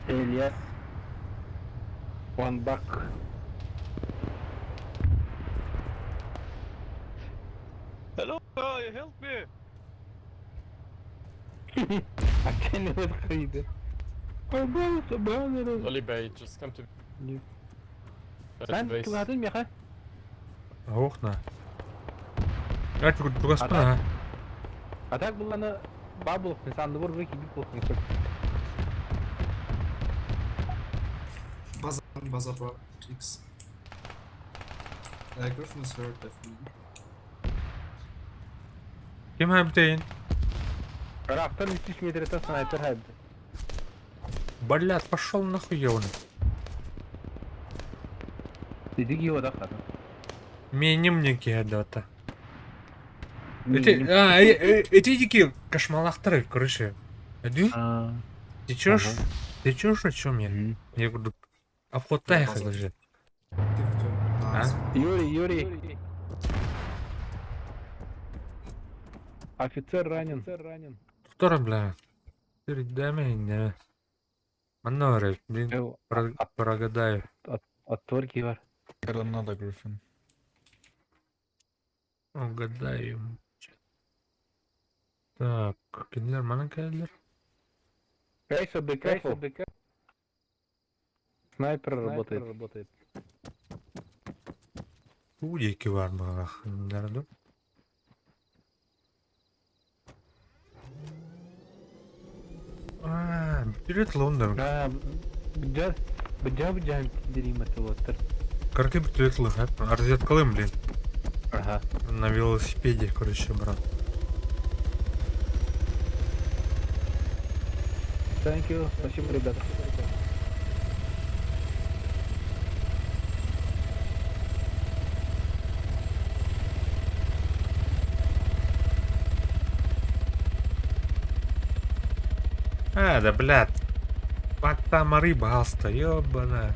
Ильяс. One back. Hello, help me! Отчаянно выходит. Пожалуйста, баннеры. Lolly Bay, just come to Не. at Сан, the base. кылатын меха. Ох, на. А, чугас а. А так было на бабл, санды бар выкиди плохо. Buzzer, buzzer, bro. X. Griffin is hurt, definitely. Ким хайбдейн? Раптор 300 метр это снайпер хайбды. Блядь, пошел нахуй, ёбаный. Иди его да хата. Менем мне киадата. Эти, а, эти дикие кошмалахтары, короче. Иди, ты чё ж, ты чё ж, о чем я? Я говорю, обход тайха даже. Give it to him. Nice. Юрий, Юрий. Офицер ранен. Офицер ранен. Второй, бля. Перед не. Маноры, блин, прогадаю. Оттуор киһи бар. Got another griffin. Угадаем. Так, кинилэр манан кэлэллэр. Guys, be careful. Снайпер работает. Уу диэки баар быһалаах дуу. Аа, билет Лондон. Да, бдя, бдя, бдя, дерьмо-то Карты билет Лондон. Розеткалым, блин. Ага. На велосипеде, короче, брат. Thank you, спасибо, ребята. А, да, блядь. Там рыба аста, ёбана.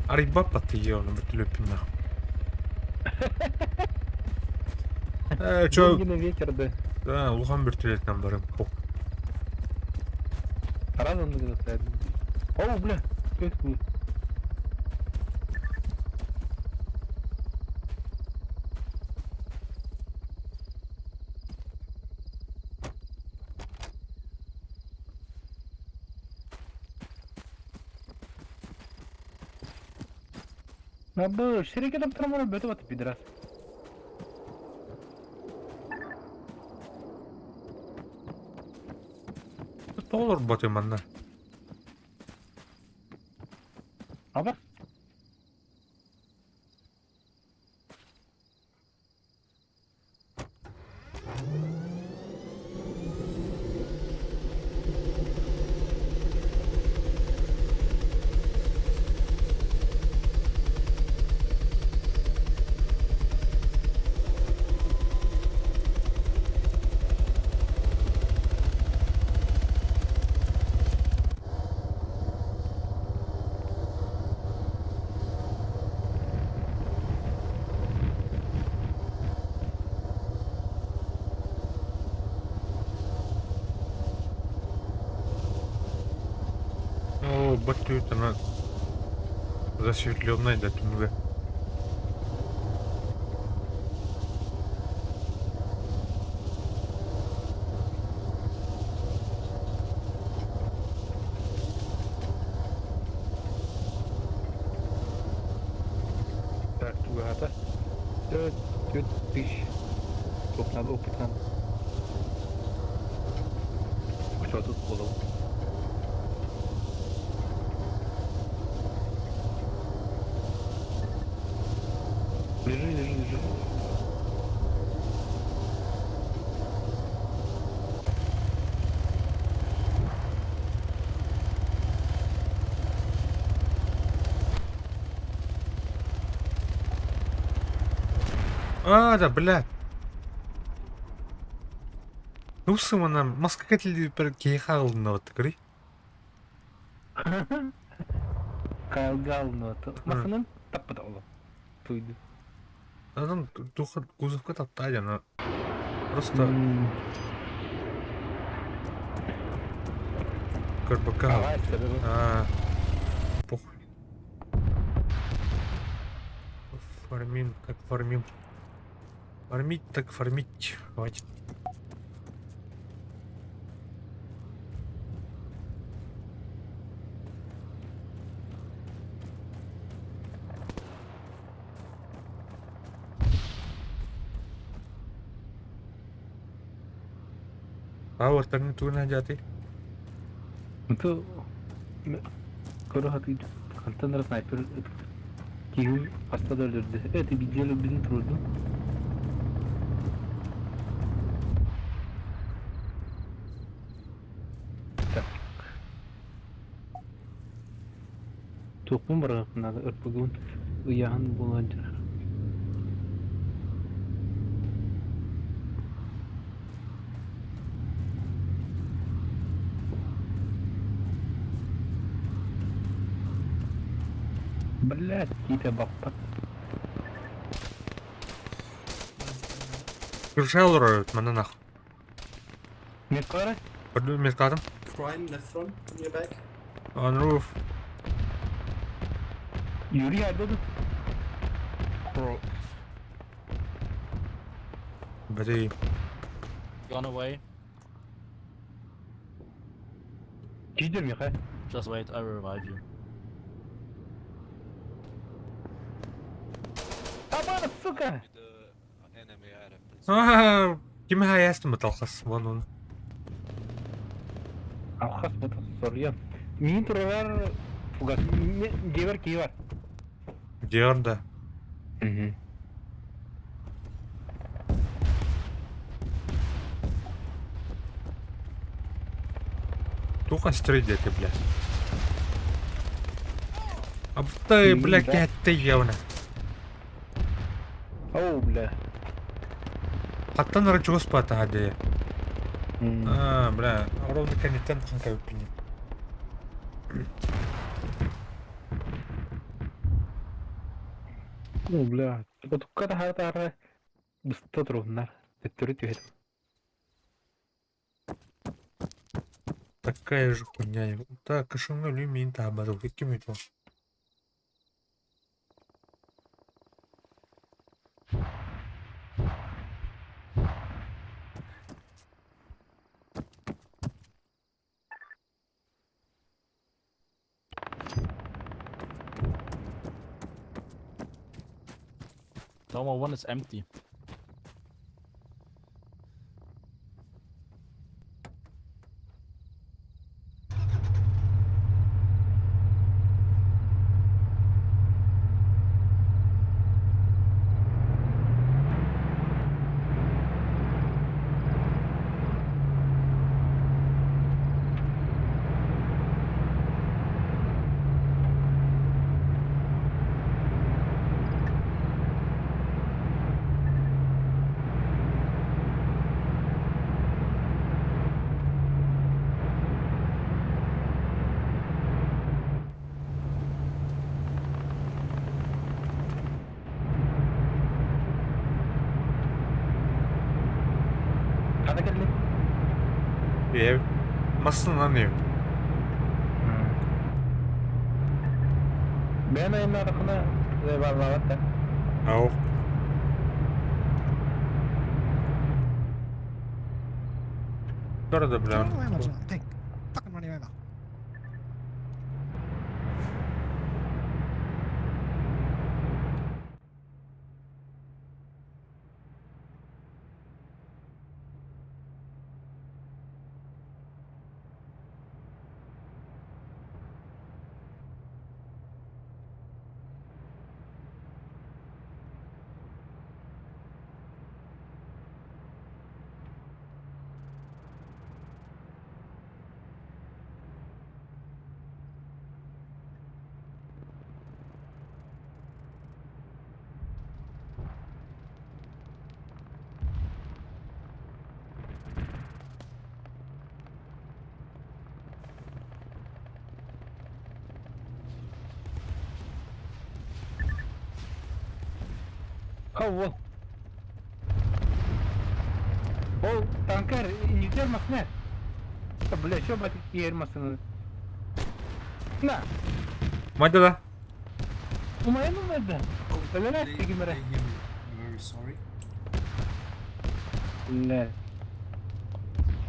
А рыба ты ёбана, вертолёпин нахуй. Э, чё? Деньги на ветер, да. Да, улахан вертолетынан барым. Пох. Разом надо стоять. О, бля, как вы? Абы, ширикетом трамвай бөтө бат пидорас. Доллар баты манна. Аба? О, баттуют она засветленная да түнге. Так, тугата. 4000. Сколько надо опыт надо? Что тут подал? Лежи, лежи, лежи. А, да, блядь. Усымана маска кэтили пер кейхалны вот кри. Кайлгал, но то. Масанан таппатала. Туйду. Адам духа кузовка таптали, но просто КРБК. А, похуй. Фармим, так фармим. Фармить, так фармить. Хватит. А вот так не тугна дяти. То Көрө хатыы хантан снайпер киһи хаста да өлөрдө. Это видели бин трудно. Так. Туохпун барыахпын ырпыгын ыйаһын буолан. Блять, какие-то баппат. Крышалрают, мана нахуй. Меткара? Меткадом. Crime left front on your back. On roof. Юрий айдады. Bro, Бри. gone away. Киидер миха. Just wait, I will revive you. Абана, сука! Аа, ким хайастым талхас вон он. Алхас бут сорьян. Мин турар фугас. Дебер кии бар. Диар да. Туха стрейдете, бля. Абтай, бля, кәтте явна. Оу, бля. Хаттан ара чугас пата хаде. А, бля, ровно канитен хан кабипини. О, бля. Отукка тахара тахара быста туруннар. Төттөрү түһэр. Такая же хуйня. Так, кашуна люмин табару. Каким это? Tower 1 is empty. Хата кэлли. Е, масын Бэйэн айаннаатаххына бааллаабат да. Ау. Дорого, бля. Run away, imagine that tank. Fucking run you over. О, Ол танкер ньютер масына. Бля, что батик ер масына. На, Мадя да. умайын умайды. Өлөр They, тигимере. they hear me. I'm very sorry. Бля.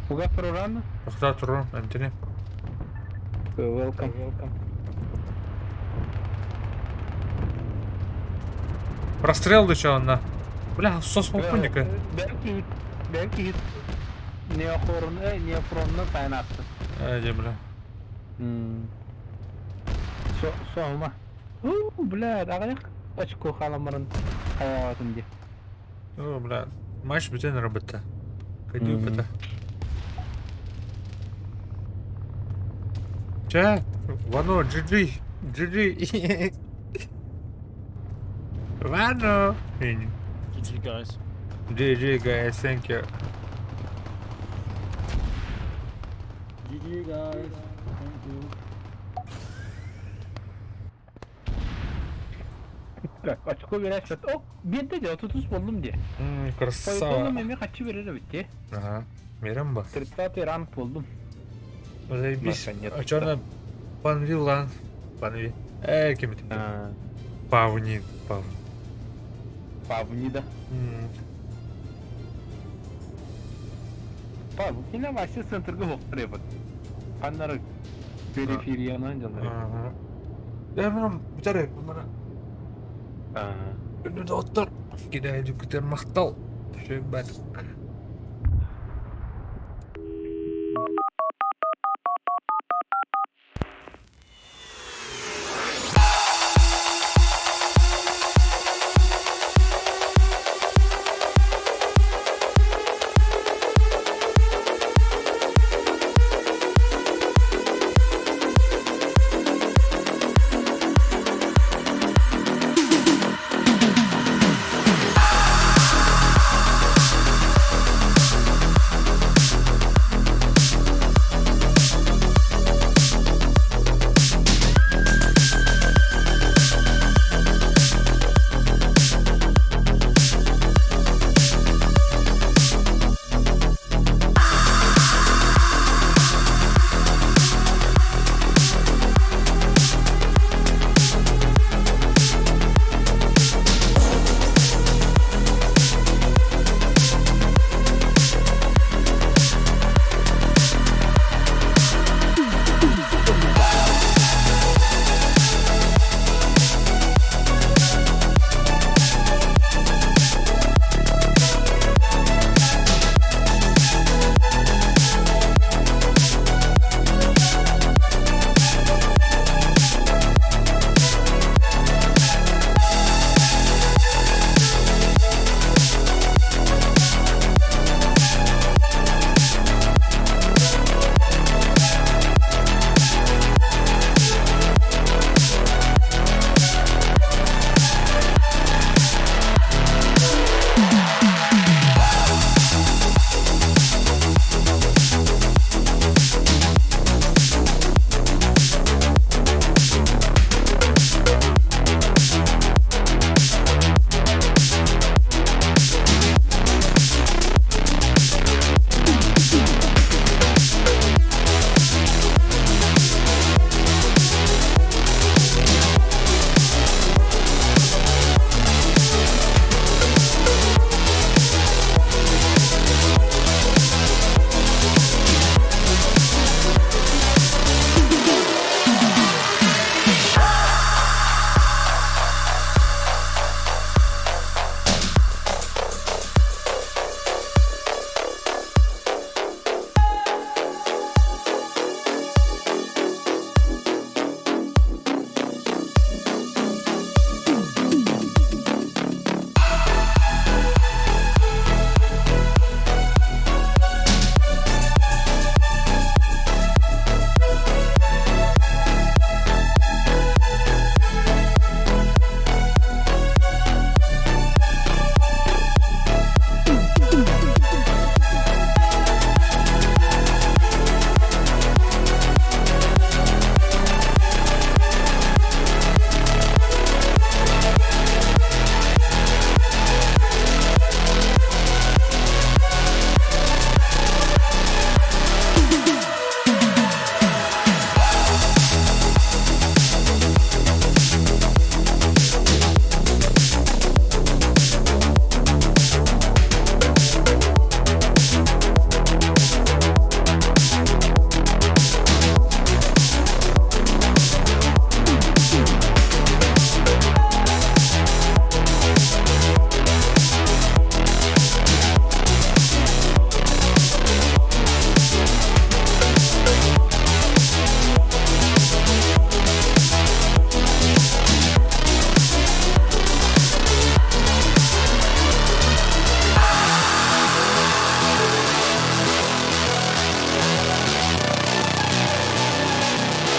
Уга проран. Тоқтаа туру, әмтене. Welcome. Welcome. Прострел еще на. Бля, сос полковника. Belki belki неохорн, неофронну кайнатты. Эди, бля. Со сома. У, бля, аҕыйах очко халамарын хаятым ди. О, бля. Матч бүтэн работа. Кайду бата. Ча, Вано, GG, GG. Вано. GG guys. GG guys, thank you. GG guys. Thank you. Очко берер О, бенте де 33 болдум ди. Красава. Полным эми качы берер битти. Ага. Мерем ба. 30 ранг болдум. Заебись. Наконец-то. А чё на Панви лан? Панви. Кем это? Павнин, Павнин. Павнида. Павнина Вася центрга хоқтыребат. Ханнары перифериянан дьоннор. Дэмиром бүтэр bunlara. Күндү доҕоттор, кидэһи күтэр махтал. Сүбэт.